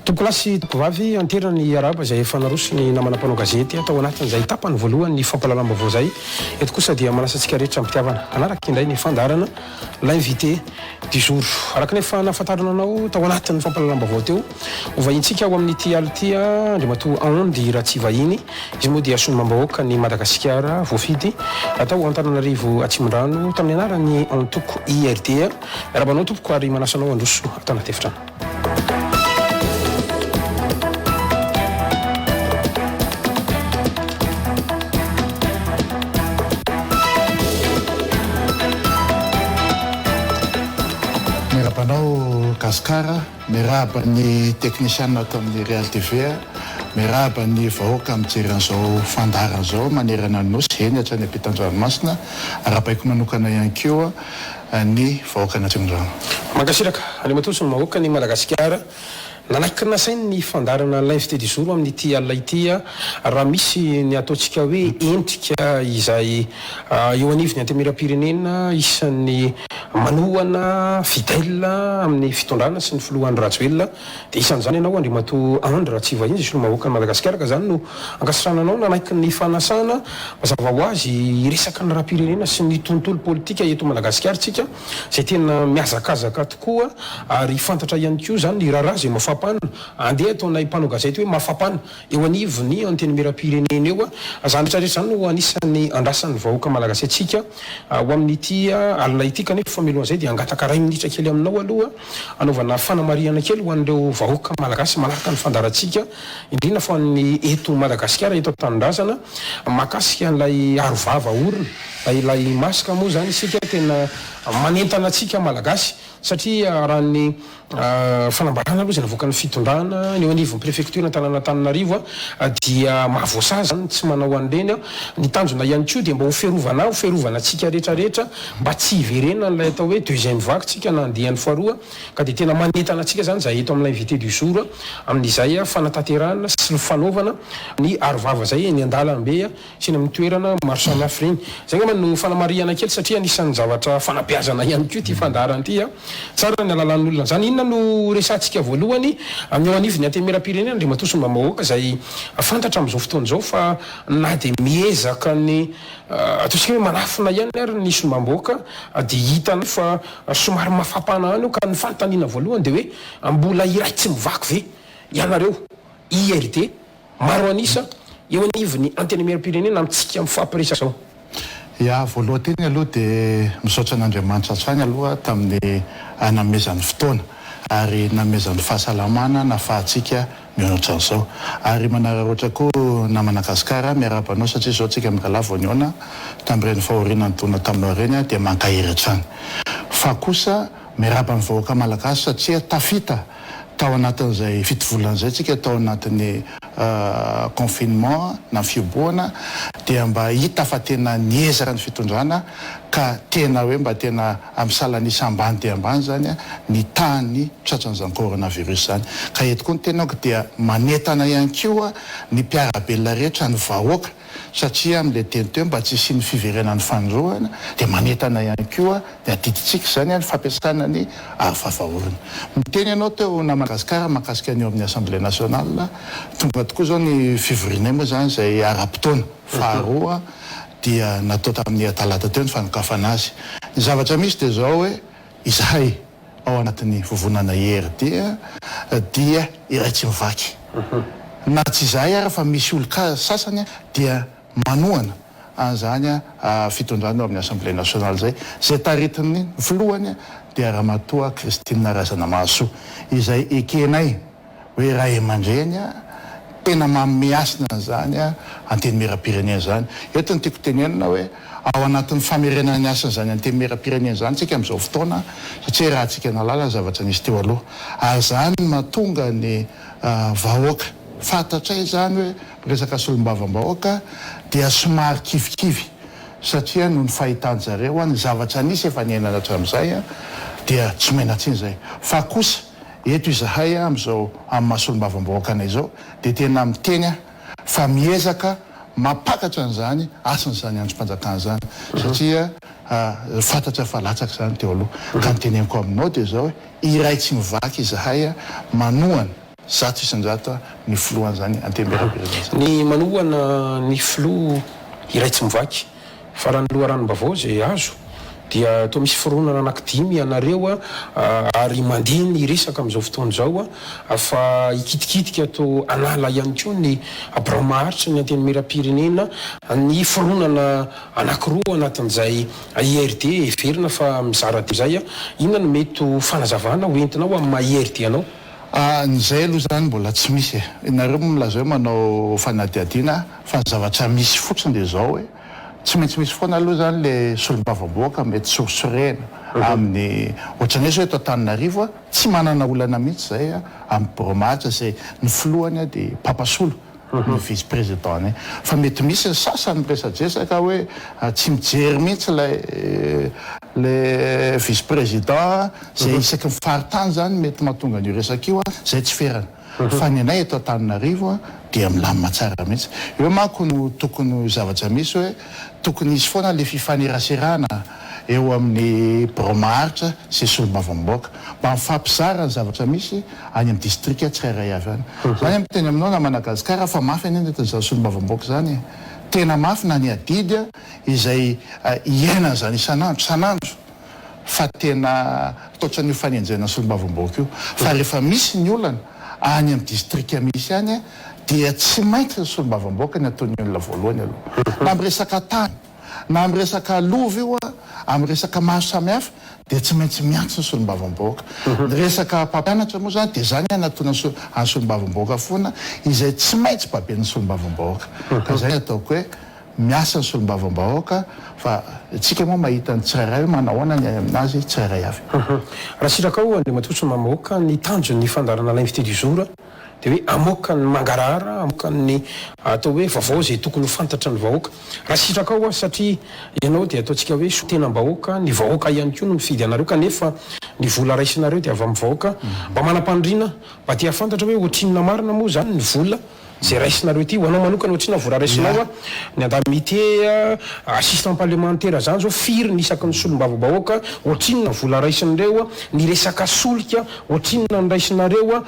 Tompokolahy sy tompokovavy, anterana ny arahaba izay efa naroso ny namana mpanao gazety tao anatin'izay tapany voalohany ny fampahalalam-baovao izay. Eto kosa dia manasa antsika rehetra am-pitiavana hanaraka indray ny fandaharana L'invité du jour. Araka ny efa nahafantarana anao tao anatin'ny fampahalalam-baovao teo, ho vahintsika ao amin'ity alina ity Andriamatoa Andy Ratsivahiny. Izy moa dia solombambahoakan'i Madagasikara voafidy tao Antananarivo Atsimondrano tamin'ny anaran'ny antoko IRD. Miarahaba anao tompoko ary manasa anao handroso ato anaty efitrano. Miarahaba anao Gascar, miarahaba ny teknisianina ato amin'ny Real TV, miarahaba ny vahoaka mijery an'izao fandaharana izao manerana ny Nosy, eny hatrany ampitan-dranomasina, arahabaiko manokana ihany koa ny vahoakan'Atsimondrano. Mankasitraka Andriamatoa sy ny vahoakan'i Madagasikara nanaiky nasainy ny fandaharana L'invité du jour amin'ity alina ity raha misy ny ataontsika hoe endrika izay eo anivon'ny Antenimierampirenena isan'ny manohana fidèle amin'ny fitondrana sy ny filoha Andry Rajoelina dia isan'izany ianao Andriamatoa Andry Ratsivahiny izay solombavahoakan'i Madagasikara ka izany no ankasitrahana anao nanaiky ny fanasana mazava ho azy hiresaka ny raharaham-pirenena sy ny tontolo politika eto Madagasikara isika izay tena mihazakazaka tokoa ary fantatra ihany koa izany ny raharaha izay mafampana andeha ataonay mpanao gazety hoe mafampana eo anivon'ny Antenimierampirenena eo. Izany rehetra rehetra izany no anisan'ny andrasan'ny vahoaka malagasy antsika ho amin'ity alina ity kanefa mialohan'izay dia hangataka iray minitra kely aminao aloha hanaovana fanamarihana kely ho an'ireo vahoaka malagasy manaraka ny fandaharantsika indrindra fa ny eto Madagasikara eto an-tanindrazana mahakasika an'ilay arovava orona na ilay masque moa izany isika tena manentana antsika malagasy satria raha ny Fanambarana aloha izay navoakan'ny fitondrana ny eo anivon'ny prefecture Antananantananarivo dia mahavoasazy izany ny tsy manao an'ireny. Ny tanjona ihany koa dia mba ho fiarovana ho fiarovana antsika rehetra rehetra mba tsy hiverenan'ilay atao hoe deuxième vague tsika na andiany faharoa ka dia tena manentana antsika izany izahay eto amin'ny l'invité du jour amin'izay fanatanterahana sy ny fanaovana ny arovava izay eny an-dalambe sy eny amin'ny toerana maro samihafa ireny. Izay angamba no fanamarihana kely satria anisan'ny zavatra fanabeazana ihany koa ity fandaharana ity. Tsara ny halalan'ny olona an'izany. Inona no resahantsika voalohany amin'ny eo anivon'ny Antenimierampirenena, Andriamatoa Solombavambahoaka, izay fantatra amin'izao fotoana izao fa na dia miezaka ny ataontsika hoe manafina ihany ary ny solombavambahoaka dia hitanay fa somary mafapana any io ka ny fanontaniana voalohany dia hoe mbola iray tsy mivaky ve ianareo IRD Maro an'isa eo anivon'ny Antenimierampirenena amintsika mifampiresaka izao. Ya, voalohan-teny aloha dia misaotra an'Andriamanitra hatrany aloha tamin'ny nanomezany fotoana ary nanomezany fahasalamana nahafahantsika mihaona ohatran'izao. Ary manararaotra koa namana Gascar, miarahaba anao satria izao tsika mirahalahy vao nihaona tamin'ireny fahoriana nidona taminao ireny dia mankahery hatrany. Fa kosa miarahaba ny vahoaka Malagasy satria tafita Tao anatin'izay fitovolana izay tsika tao anatin'ny confinement na fihobohana dia mba hita fa tena niezaka ny fitondrana ka tena hoe mba tena amin'ny salan'isa ambany dia ambany izany ny tahan'ny tratran'izany coronavirus izany. Ka eto koa ny tenako dia manentana ihany koa ny mpiara-belona rehetra, ny vahoaka satria amin'ilay teny teo mba tsy hisian'ny fiverenan'ny fanindroana dia manentana ihany koa ny adidintsika izany ny fampiasana ny arovava orona. Miteny ianao teo namana Gascar mahakasika ny eo amin'ny Assemblée nationale, tonga tokoa izao ny fivorianay moa izany izay ara-potoana faharoa dia natao tamin'ny talata teo ny fanokafana azy. Ny zavatra misy dia izao hoe izahay ao anatin'ny vovonana IRD dia iray tsy mivaky. Na tsy izahay ara fa misy olon-ka sasany dia manohana an'izany fitondrana eo amin'ny Assemblée nationale izay, izay taritin'ny filohany dia Ramatoa Christine Razanamahasoa, izay ekenay hoe ray aman-dreny tena manome hasina an'izany Antenimierampirenena izany. Eto no tiako tenenina hoe ao anatin'ny famerenana ny hasin'izany Antenimierampirenena izany isika amin'izao fotoana satria raha antsika nahalala ny zavatra nisy teo aloha. Ary izany no mahatonga ny vahoaka fantatray izany hoe resaka solombavambahoaka dia somary kivikivy satria noho ny fahitan-jareo ny zavatra nisy efa niainana hatramin'izay dia tsy omena tsiny izay fa kosa Eto izahay amin'izao amin'ny maha solombavambahoaka anay izao dia tena miteny aho fa miezaka mampakatra an'izany hasin'izany andrim-panjakana izany satria fantatra fa latsaka izany teo aloha. Ka ny teneniko aminao dia izao hoe iray tsy mivaky izahay manohana. 100% ny filohan'izany Antenimierampirenena izany. Ny manohana ny filoha iray tsy mivaky fa raha ny loharanom-baovao izay azo dia toa misy fironana anankidimy ianareo ary mandeha ny resaka amin'izao fotoana izao fa hikitikitika toa hanala ihany koa ny birao maharitry ny Antenimierampirenena ny fironana anankiroa anatin'izay IRD heverina fa mizara dimy izay. Inona no mety ho fanazavana ho entinao amin'ny maha IRD anao? Ny izay aloha izany mbola tsy misy e. Nareo moa milaza hoe manao fanadihadiana fa ny zavatra misy fotsiny dia izao hoe tsy maintsy misy foana aloha izany ilay solombavambahoaka mety sorisorena amin'ny ohatran'ny hoe izao eto Antananarivo tsy manana olana mihitsy izay amin'ny birao maharitra izay ny filohany dia Papasolo ny vice président ny fa mety misy ny sasany miresadresaka hoe tsy mijery mihitsy ilay le vice président zay isaky ny faritany zany mety mahatonga an'io resaka io zay tsy ferana fa ny anay eto Antananarivo dia milamina tsara mihitsy eo manko no tokony zavatra misy hoe tokony hisy foana le fifaneraserana eo amin'ny birao maharitra sy solombavambahoaka mba mifampizara ny zavatra misy any amin'ny distrika tsirairay avy any. Zany miteny aminao na Madagascar fa mafy anie ny entin'izany solombavambahoaka izany e! Tena mafy na ny adidy izay iainana izany isan'andro isan'andro fa tena ohatran'io fanenjehana solombavambahoaka io fa rehefa misy ny olana any amin'ny distrika misy any dia tsy maintsy ny solombavambahoaka ny ataon'ny olona voalohany aloha na amin'ny resaka tany Na amin'ny resaka lova io, amin'ny resaka maro samihafa dia tsy maintsy miantso ny solombavambahoaka. Ny resaka mpampianatra moa izany dia izany hanatona ny solombavambahoaka foana izay tsy maintsy baben'ny solombavambahoaka. Ka izay no ataoko hoe miasa ny solombavambahoaka fa isika moa mahita ny tsirairay hoe manahoana ny any aminazy tsirairay avy. Raha sitrakao Andriamatoa Solombavambahoaka ny tanjon'ny fandaharana L'invité du jour dia hoe hamoaka ny mangarahara, hamoaka ny atao hoe vaovao izay tokony ho fantatry ny vahoaka. Raha sitrakao aho satria ianao dia ataontsika hoe solontenam-bahoaka, ny vahoaka ihany koa no mifidy anareo kanefa ny vola raisinareo dia avy amin'ny vahoaka. Mba manam-paniriana mba te hahafantatra hoe ohatrinona marina moa izany ny vola izay raisinareo ity. Ho anao manokana ohatrinona vola raisinao ny indemnité, assistant parlementaire izany izao firy ny isaky ny solombavambahoaka, ohatrinona vola raisin'ireo, ny resaka solika, Ohatrinona no raisinareo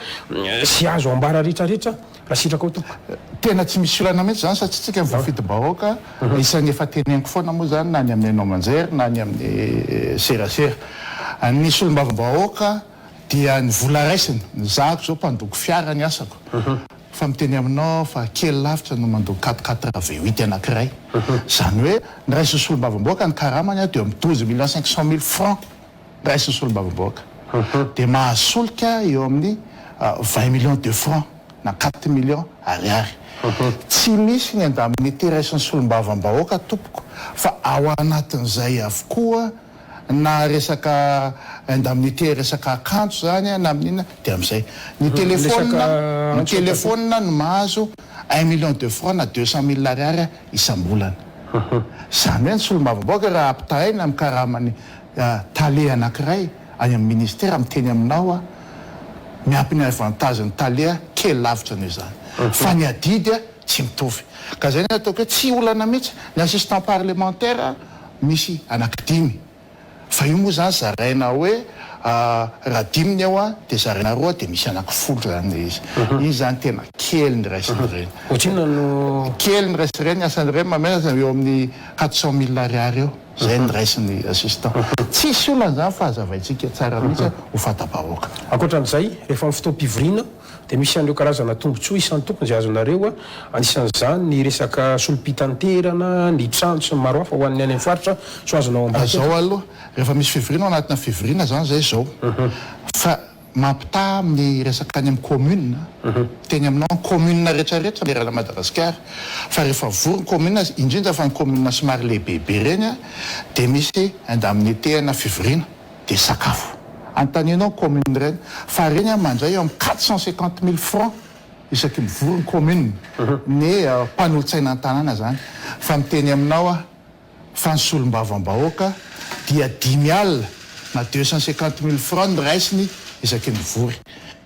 sy azo ambara rehetra rehetra raha sitrakao tompoko? Tena tsy misy olana mihitsy izany satria tsika voafidim-bahoaka, isan'ny efa teneniko foana moa izany na any amin'ny haino aman-jery na any amin'ny serasera. Ny solombavambahoaka dia ny vola raisiny, ny zahako izao mpandoko fiara ny asako fa miteny aminao aho fa kely lavitra no mandoko quatre quatre V huit anankiray. Izany hoe ny raisin'ny solombavambahoaka ny karamany dia eo amin'ny 12 500 000 francs. Raisin'ny solombavambahoaka dia mahazo solika eo amin'ny 20 millions de francs na 4 millions ariary. Tsy misy ny indemnité raisin'ny solombavambahoaka tompoko fa ao anatin'izay avokoa na resaka indemnité resaka akanjo zany na amin'inona dia amin'izay. Ny telephone ny telephone no mahazo 1 million de francs na 200 000 ariary isam-bolana. Izany hoe ny solombavambahoaka raha ampitahaina amin'ny karaman'ny tale anankiray any amin'ny ministera miteny aminao aho miampy ny avantage ny tale kely lavitra noho izany fa ny adidy tsy mitovy ka zay ny ataoko hoe tsy olana mihitsy ny assistant parlementaire misy anankidimy fa io moa zany zaraina hoe raha dimy ny eo dia zaraina roa dia misy anankifolo zany le izy iny zany tena kely ny raisin'ireny. Ohatrinona no. Kely ny raisin'ireny ny asan'ireny mamela eo amin'ny 400 000 ariary eo. Zay ny raisin'ny assistant. Tsisy olana zany fa hazavaintsika tsara mihitsy ho fanta-bahoaka. Ankoatran'izay, rehefa amin'ny fotoam-pivoriana dia misy an'ireo karazana tombontsoa isan-tokony izay azonareo, anisan'izany ny resaka solom-pitanterana, ny trano sy ny maro hafa ho an'ny any amin'ny faritra, sao azonao ambara kely. Zao aloha, rehefa misy fivoriana ao anatina fivoriana zany zay zao fa mampitaha amin'ny resaka any amin'ny commune, miteny aminao ny commune rehetra rehetra manerana Madagasikara fa rehefa vory ny commune, indrindra fa ny commune somary lehibebe ireny dia misy indemnité ana fivoriana dia sakafo. Anontanianao ny commune ireny fa ireny mandray eo amin'ny 450 000 francs isaky ny vory ny commune, ny mpanolotsaina an-tanàna zany fa miteny aminao aho fa ny solombavambahoaka dia dimy alina na 250 000 francs no raisiny isaky ny vory.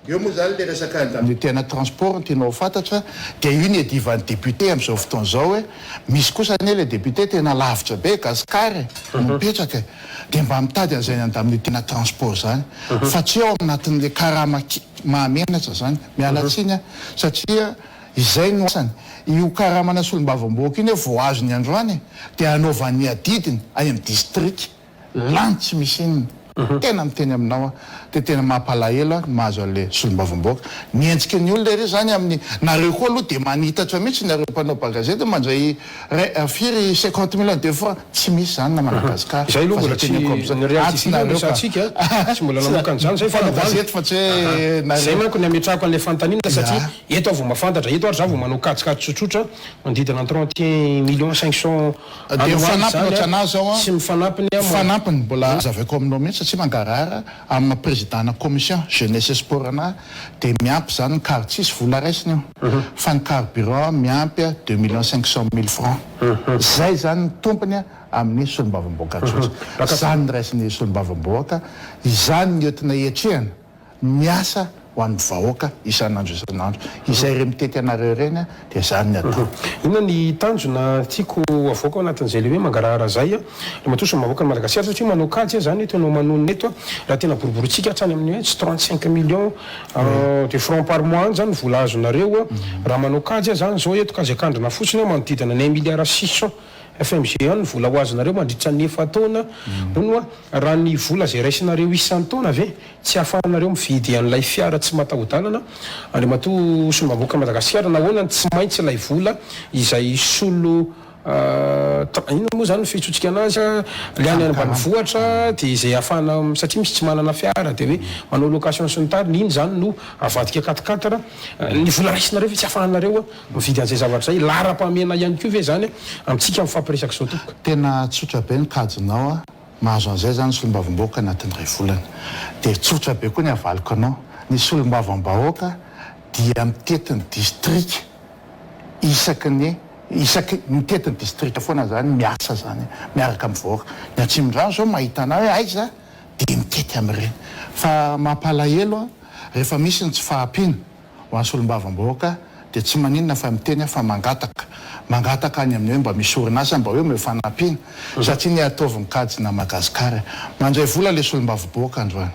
Eo moa izany ilay resaka indemnité ana transport no tianao ho fantatra dia io ny iadivan'ny député amin'izao fotoana izao hoe misy kosa anie ilay député tena lavitra be Gasikara e no mipetraka e dia mba mitady an'izay indemnité ana transport izany fa tsy ao anatin'ilay karama mahamenatra izany miala tsiny aho satria izay no asany io karamana solombavambahoaka io anie vao azony androany e dia hanaovany ny adidiny any amin'ny distrika Lany tsy misy inona. Tena miteny aminao aho dia tena mampalahelo ahy ny mahazo an'ilay solombavambahoaka. Mihenjika ny olona ery izany amin'ny, nareo koa aloha dia manitatra mihitsy nareo mpanao gazety mandray iray firy cinquante mille de francs, tsy misy izany na Madagascar Izay aloha fa mbola izay tsy teneniko amin'izay. ny Ah tsy reality nareo ka. resahantsika tsy mbola namoaka an'izany izay fa Mpanao androany. gazety fa tsy hoe Izay nareo. manko ny ametrahako an'ilay fanontaniana satria Ya. eto aho vao mahafantatra, eto ary za vao manao kajikajy tsotsotra manodidina ny 31 millions 500 Dia Any ho any mifanampiny izany ohatran'ahy zao an! tsy mifanampiny an! Mifanampiny, mbola hazavaiko aminao mihitsy satria mangarahara amin'ny maha président-na commission jeunesse et sport anah dia miampy izany ny car tsisy vola raisina io fa ny carburant miampy 2 500 000 francs zay izany ny tompony amin'ny solombavambahoaka tsotra, izany ny raisin'ny solombavambahoaka, izany ny entina hiatrehana miasa ho an'ny vahoaka isan'andro isan'andro. Izay re mitety anareo ireny dia izany ny atao. Inona ny tanjona tiako avoaka ao anatin'izay le hoe mangarahara zay a? Ramatoa Solombavambahoakan'i Madagasikara satria manao kajy aho zany eto ianao manonona eto a, raha tena boriborintsika hatrany amin'ny hoe tsy 35 millions de francs par mois any zany ny vola azonareo a, raha manao kajy aho zany zao eto kajy ankandrina fotsiny aho manodidina ny 1 milliard 600 FMG any ny vola ho azonareo mandritra ny efa-taona, hono hoa raha ny vola izay raisinareo isan-taona ve tsy ahafahanareo mividy an'ilay fiara tsy mataho-dalana Andriamatoa Solombavambahoakan'i Madagasikara, nahoana no tsy maintsy ilay vola izay solo inona moa izany ny fiantsoantsika anazy ilay any ambanivohitra dia izay ahafahana satria misy tsy manana fiara dia hoe manao location sy ny tariny, iny izany no avadika quatre quatre, ny vola raisinareo ve tsy ahafahanareo Mividy an'izay zavatra izay, laharam-pahamehana ihany koa ve izany amintsika mifampiresaka izao tompoko? Tena tsotra be ny kajinao a, mahazo an'izay zany ny solombavambahoaka anatin'ny iray volana. Dia tsotra be koa ny havaliko anao, ny solombavambahoaka dia mitety ny distrika isaky ny isaky mitety ny distrika foana zany, miasa zany miaraka amin'ny vahoaka. Ny Atsimondrano zao mahita anah hoe aiza dia mitety amin'ireny. Fa mampalahelo a, rehefa misy ny tsy fahampiana, Ho an'ny solombavambahoaka dia tsy maninona fa miteny aho fa mangataka, mangataka any amin'ny hoe mba misy orinasa mba hoe omeo fanampiana satria ny ataovy mikajy na Madagascar. Mandray vola ilay solombavambahoaka androany.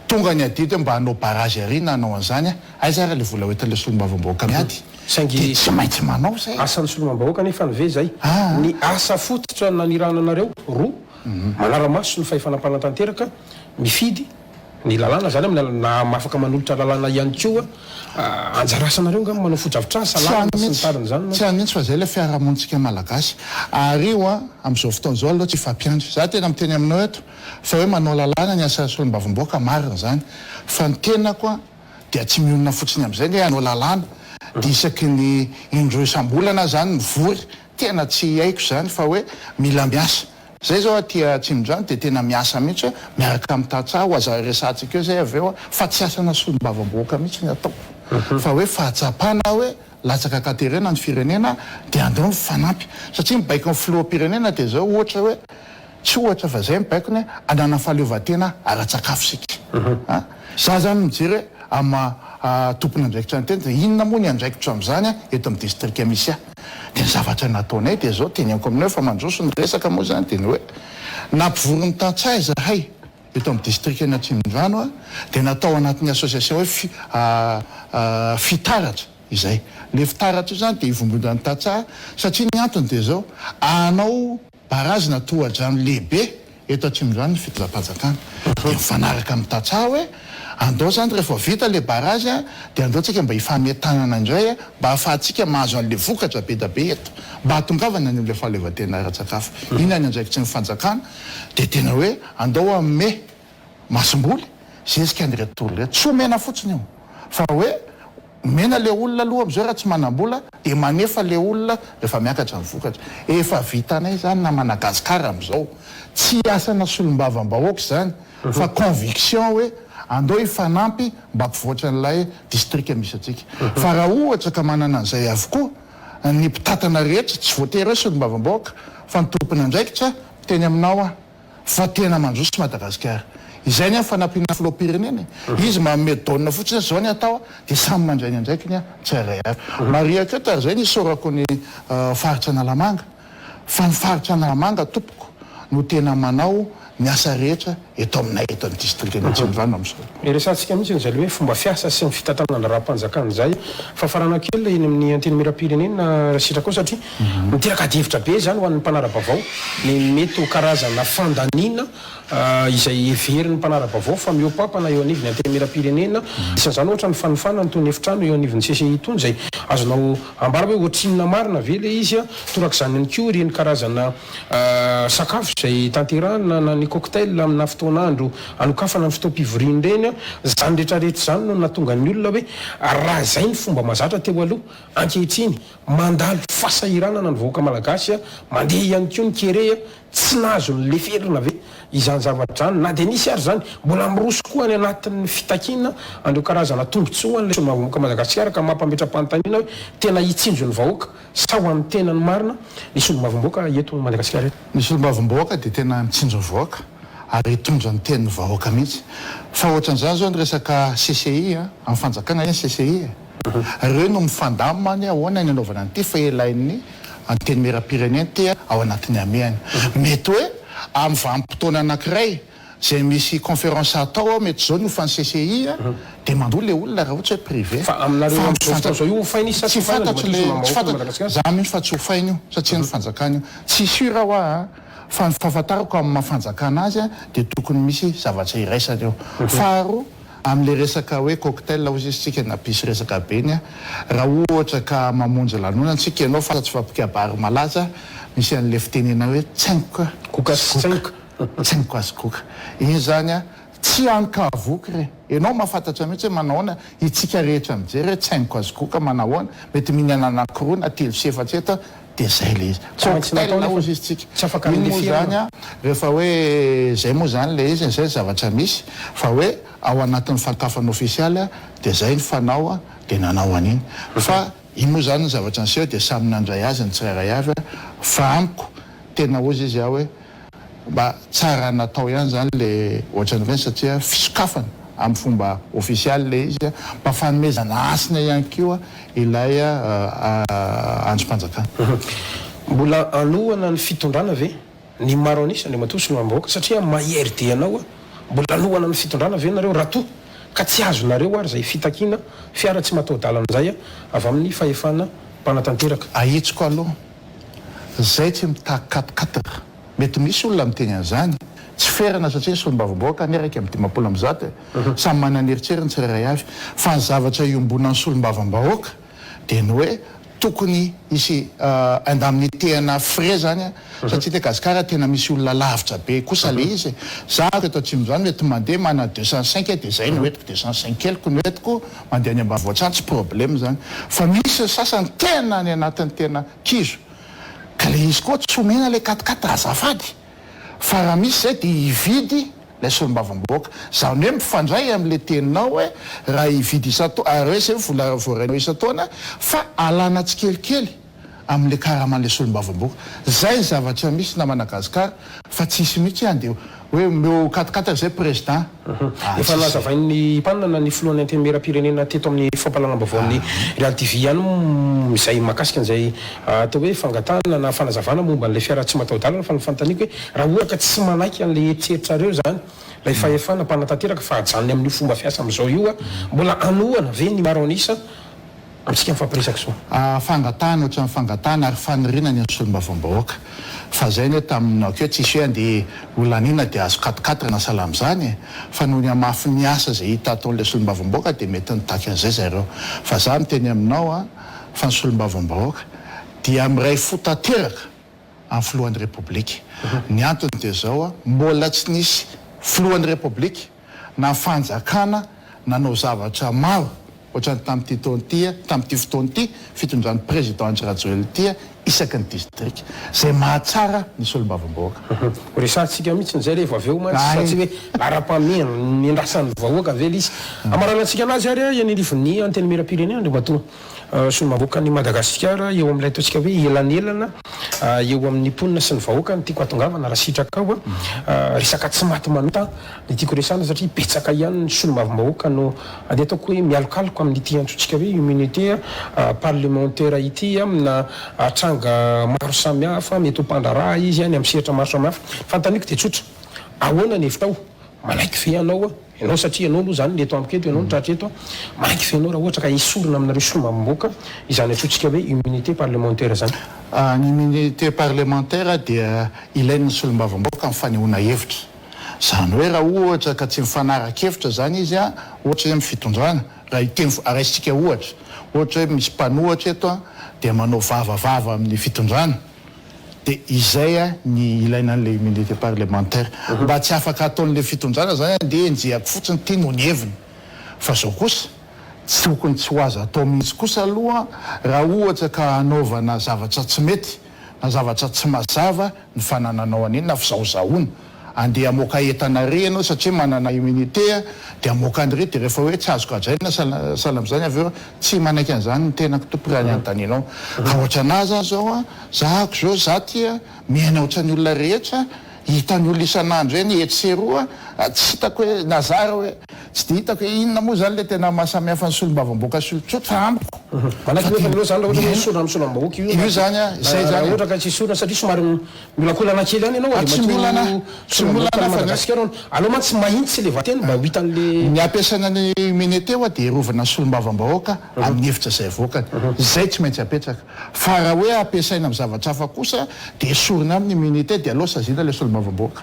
Tonga ny adidy hoe mba hanao barrage ary na hanao an'izany, aiza ary ilay vola hoentin'ilay solombavambahoaka miady? Saingy Dia tsy maintsy manao izay. Asan'ny solombavambahoaka anefany ve izay? Ny asa fototra nanirahana anareo roa, manara-maso ny fahefana mpanatanteraka, mifidy, Ny lalàna zany amin'ny lalàna na afaka manolotra lalàna ihany koa anjara asanareo angamba manao fotodrafitrasa, Tsy any lalana sy ny mihitsy, tariny zany tsy mantsy. any mihitsy fa zay ilay fiarahamonintsika malagasy. Ary io an, amin'izao fotoana izao aloha tsy hifampiandry. Za tena miteny aminao eto fa hoe manao lalàna ny asa solombavambahoaka marina izany. Fa ny tenako an dia tsy mionona fotsiny amin'izay ny hoe hanao lalàna dia isaky ny indroa isam-bolana aho zany mivory, tena tsy haiko izany fa hoe mila miasa. Zay zao aty Atsimondrano dia tena miasa mihitsy hoe miaraka amin'ny tantsaha ho aza resahantsika eo zay avy eo fa tsy asana solombavambahoaka mihitsy ny ataoko fa hoe fahatsapana hoe latsaka ankaterena ny firenena dia andao mifanampy satria ny baikon'ny filoham-pirenena dia zao ohatra hoe tsy ohatra fa zay ny baikony hoe hanana fahaleovantena ara-tsakafo isika a! Za zany mijery hoe amin'ny maha tompon'andraikitra ny tena dia inona moa ny andraikitro amin'izany eto amin'ny distrika misy ahy. Dia ny zavatra nataonay dia izao, teneniko aminao efa mandroso ny resaka moa izany dia ny hoe nampivory ny tantsaha izahay eto amin'ny distrikan'i Atsimondrano dia natao anatin'ny association hoe fitaratra izay. Ilay fitaratra io izany dia ivondronan'ny tantsaha satria ny antony dia izao, hanao Barrage na tohadrano lehibe eto Atsimondrano ny fitondram-panjakana. Dia mifanaraka amin'ny tantsaha hoe andao izany rehefa vita ilay barrage dia andao tsika mba hifanome tanana indray mba ahafahantsika mahazo an'ilay vokatra be da be eto. Mba hahatongavana any amin'ilay fahaleovantena ara-tsakafo. Inona ny andraikitry ny fanjakana? Dia tena hoe andao hanome masomboly zezika an'ireto olona ireto. Tsy omena fotsiny io fa hoe omena le olona aloha amizao raha tsy manambola dia manefa le olona rehefa miakatra ny vokatra. Efa vitanay izany na Madagascar amizao. Tsy asana solombavambahoaka izany fa conviction hoe andao hifanampy mba hampivoatra an'ilay district misy antsika. Fa raha ohatra ka manana an'izay avokoa ny mpitantana rehetra, tsy voatery hoe solombavambahoaka fa ny tompon'andraikitra, miteny aminao aho. fa tena mandroso Madagasikara. Izay ny fanampiana filoham-pirenena e. Izy manome donne fotsiny hoe zao ny atao dia samy mandray ny andraikiny tsirairay avy. Marihako eto ary izay ny isaorako ny faritra Analamanga fa ny faritra Analamanga tompoko no tena manao ny asa rehetra eto aminay eto amin'ny distrikan'i Atsimondrano amin'izao. Resahantsika mihitsy izay ilay hoe fomba fiasa sy ny fitantanan-draharaham-panjakana izay. Fafarana kely eny amin'ny Antenimierampirenena raha sitrakao satria miteraka adihevitra be izany ho an'ny mpanara-baovao ny mety ho karazana fandaniana izay heverin'ny mpanara-baovao fa mihoa-pampana eo anivon'ny Antenimierampirenena. Isan'izany ohatra ny fanofana an'itony efitrano eo anivon'ny CCI itony izay azonao ambara hoe ohatrinona marina ve ilay izy. Torak'izany ihany koa ireny karazana sakafo izay tanterahina na ny cocktail amina fotoan'andro anokafana ny fotoam-pivoriana ireny. Izany rehetrarehetra izany no nahatonga ny olona hoe raha izay ny fomba mahazatra teo aloha, ankehitriny mandalo fahasahiranana ny vahoaka malagasy, mandeha ihany koa ny kere, tsy nahazo noleferina ve izany zavatra izany na dia nisy ary izany? Mbola miroso koa any anatin'ny fitakiana an'ireo karazana tombontsoa an'ilay solombavambahoaka Madagasikara ka mampametra-panontaniana hoe tena hitsinjo ny vahoaka sa ho an'ny tenany marina ny solombavambahoaka eto Madagasikara eto? Ny solombavambahoaka dia tena mitsinjo ny vahoaka ary hitondra ny tenin'ny vahoaka mihitsy. Fa ohatran'izany izao ny resaka CCI an, amin'ny fanjakana anie ny CCI e. Ireo no mifandamina ny ahoana ny anaovana an'ity fa ilain'ny Antenimierampirenena ity ao anatin'ny hamehana. Mety hoe amin'ny vanim-potoana anankiray izay misy conférence atao ao mety izao ny hofan'ny CCI dia mandoa ilay olona raha ohatra hoe privé. Fa aminareo amin'izao fotoana izao io hofaina izy sa tsy hofaina Andriamatoa Solombavambahoaka eto Madagasikara? Za mino fa tsy hofaina io satria ny fanjakana io. Tsy sûr aho an, fa ny fahafantarako amin'ny maha fanjakana azy dia tokony misy zavatra iraisana eo. Faharoa, amin'ilay resaka hoe cocktail hozy izy tsika nampisy resaka be iny an, raha ohatra ka mamonjy lanonana tsika ianao fantatro fa mpikabary malaza misy an'ilay fitenena hoe tsaingoka Koka sy tsaingoka. Tsaingoka sy koka. Iny izany an, tsy hanin-kavoky re. Ianao mahafantatra mihitsy hoe manahoana, itsika rehetra mijery hoe tsaingoka sy koka manahoana, mety mihinana anankiroa na telo sy efatra eto dia izay ilay izy. Tsy maintsy natao Cocktail nefa hozy izy tsika. tsy afaka Iny moa nileferana. izany an, rehefa hoe izay moa izany ilay izy, izay ny zavatra misy, fa hoe ao anatin'ny fankafana ofisialy dia izay ny fanao dia nanao an'iny. Fa iny moa izany ny zavatra niseho dia samy nandray azy ny tsirairay avy fa amiko tena hozy izy aho hoe Mba tsara natao ihany zany le ohatran'ireny satria fisokafana amin'ny fomba ofisialy le izy, mba fanomezana hasina ihany koa ilay andrim-panjakana. Mbola hanohana ny fitondrana ve ny maro an'isa Andriamatoa Solombavambahoaka satria maha IRD anao mbola hanohana ny fitondrana ve nareo raha toa ka tsy azonareo ary izay fitakiana fiara tsy mataho-dalana izay avy amin'ny fahefana mpanatanteraka? Ahitsiko aloha Zay tsy mitaky quatre quatre. Mety misy olona miteny an'izany. Tsy ferana satria ny solombavambahoaka anie 151 e. Samy manana ny eritreriny tsirairay avy. Fa ny zavatra iombonan'ny solombavambahoaka dia ny hoe tokony hisy indemnité ana frais zany satria te Gasikara tena misy olona lavitra be kosa le izy e. Za eto Atsimondrano mety mandeha manana 205 dia zay no entiko, 205 keliko no entiko mandeha any ambanivohitra any tsy problème zany. Fa misy ny sasany tena any anatin'ny tena kizo. Ka le izy koa tsy omena le quat quatre azafady fa raha misy zay dia hividy ilay solombavambahoaka. Zany hoe mifandray amle teninao hoe raha hividy isan-taona ary hoe zay vola voarainao isan-taona fa alana tsikelikely amle karaman'le solombavambahoaka. Zay ny zavatra misy namana Gascar fa tsisy mihitsy andeha hoe omeo quat quatre zay président. Ah Efa tsisy. nazavain'ny mpanana na ny filohan'ny Antenimierampirenena teto amin'ny fampahalalam-baovaon'ny Real TV ihany izay mahakasika an'izay atao hoe fangatahana na fanazavana momba an'ilay fiara tsy mataho-dalana fa ny fanontaniako hoe raha ohatra ka tsy manaiky an'ilay eritreritrareo izany ilay fahefana mpanatanteraka fa ajanony amin'io fomba fiasa amin'izao io mbola hanohana ve ny maro an'isa Amintsika mifampiresaka izao. Fangatahana ohatran'ny fangatahana ary faniriana ny an'ny solombavambahoaka. Fa zay anie tamin'ny ok tsisy hoe andeha ho laniana dia azo quatre quatre na sahala amin'izany e! Fa noho ny hamafin'ny asa izay hita ataon'ilay solombavambahoaka dia mety nitaky an'izay zareo. Fa za miteny aminao an, fa ny solombavambahoaka dia miray fo tanteraka amin'ny filohan'ny Repoblika. Ny antony dia izao an, mbola tsy nisy filohan'ny Repoblika na fanjakana nanao zavatra maro ohatran'ny tamin'ity taona ity, tamin'ity fotoana ity, fitondran'ny Président Andry Rajoelina ity isaky ny distrika. Izay mahatsara ny solombavambahoaka. Ho resahantsika mihitsy izay rehefa avy eo mantsy fa tsy hoe laharam-pahamehana ny andrasan'ny vahoaka ve ilay izy. Hamaranantsika anazy ary eny anivon'ny Antenimierampirenena Andriamatoa. Solombavambahoakan'i Madagasikara eo amin'ilay ataontsika hoe elanelana eo amin'ny mponina sy ny vahoaka no tiako hatongavana raha sitrakao a. Resaka tsy maty manota no tiako resahana satria betsaka ihany ny solombavambahoaka no andeha ataoko hoe mialokaloka amin'ity antsointsika hoe immunité parlementaire ity amina tranga maro samihafa, mety ho mpandraharaha izy any amin'ny sehatra maro samihafa. Fanontaniako dia tsotra, ahoana ny hevitrao? Manaiky ve ianao? Ianao satria ianao aloha izany no eto amiko eto, ianao no tratra eto, manaiky ve ianao raha ohatra ka esorina aminareo solombavambahoaka izany antsointsika hoe immunité parlementaire izany? Ny immunité parlementaire dia ilain'ny solombavambahoaka amin'ny fanehoana hevitra. Izany hoe raha ohatra ka tsy mifanara-kevitra izany izy, ohatra hoe amin'ny fitondrana, raha hiteny, raisintsika ohatra, ohatra hoe misy mpanohatra eto dia manao vavavava amin'ny fitondrana, Dia izay ny ilaina an'ilay immunité parlementaire. Mba tsy afaka ataon'ilay fitondrana izany andeha enjehako fotsiny ity noho ny heviny. Fa izao kosa, tsy tokony tsy ho azo atao mihitsy kosa aloha raha ohatra ka hanaovana zavatra tsy mety na zavatra tsy mazava ny fanananao an'iny na fizahozahoana. Andeha hamoaka entana re ianao satria manana immunité dia hamoaka an'ireo dia rehefa hoe tsy azo gadraina sahala amin'izany avy eo tsy manaiky an'izany ny tenako tompoko raha ny anontanianao. Ka ohatran'ahy zany zao an, zahako zao za ty an, miaina ohatran'ny olona rehetra, hitan'ny olona isan'andro eny etsy sy eroa, tsy hitako hoe na za ary hoe tsy dia hitako hoe inona moa zany le tena mahasamihafa ny solombavambahoaka sy olon-tsotra amiko. Manaiky nefa ianao zany raha ohatra hoe esorina amin'ny solombavambahoaka io Io zany an, izay raha zany e. ohatra ka tsy esorina satria somary Miolakolana kely ihany ianao Ah, tsy Andriamatoa miolana, tsy miolana Solombavambahoakan'i fa ny. Madagasikara. Aleo mantsy mahitsy ilay vateny mba ho hitan'le. Ny ampiasaina ny immunité hoa dia hiarovana ny solombavambahoaka amin'ny hevitra izay avoakany. Izay tsy maintsy apetraka. Fa raha hoe ampiasaina amin'ny zavatra hafa kosa dia esorina aminy immunité dia aleo saziana ilay solombavambahoaka.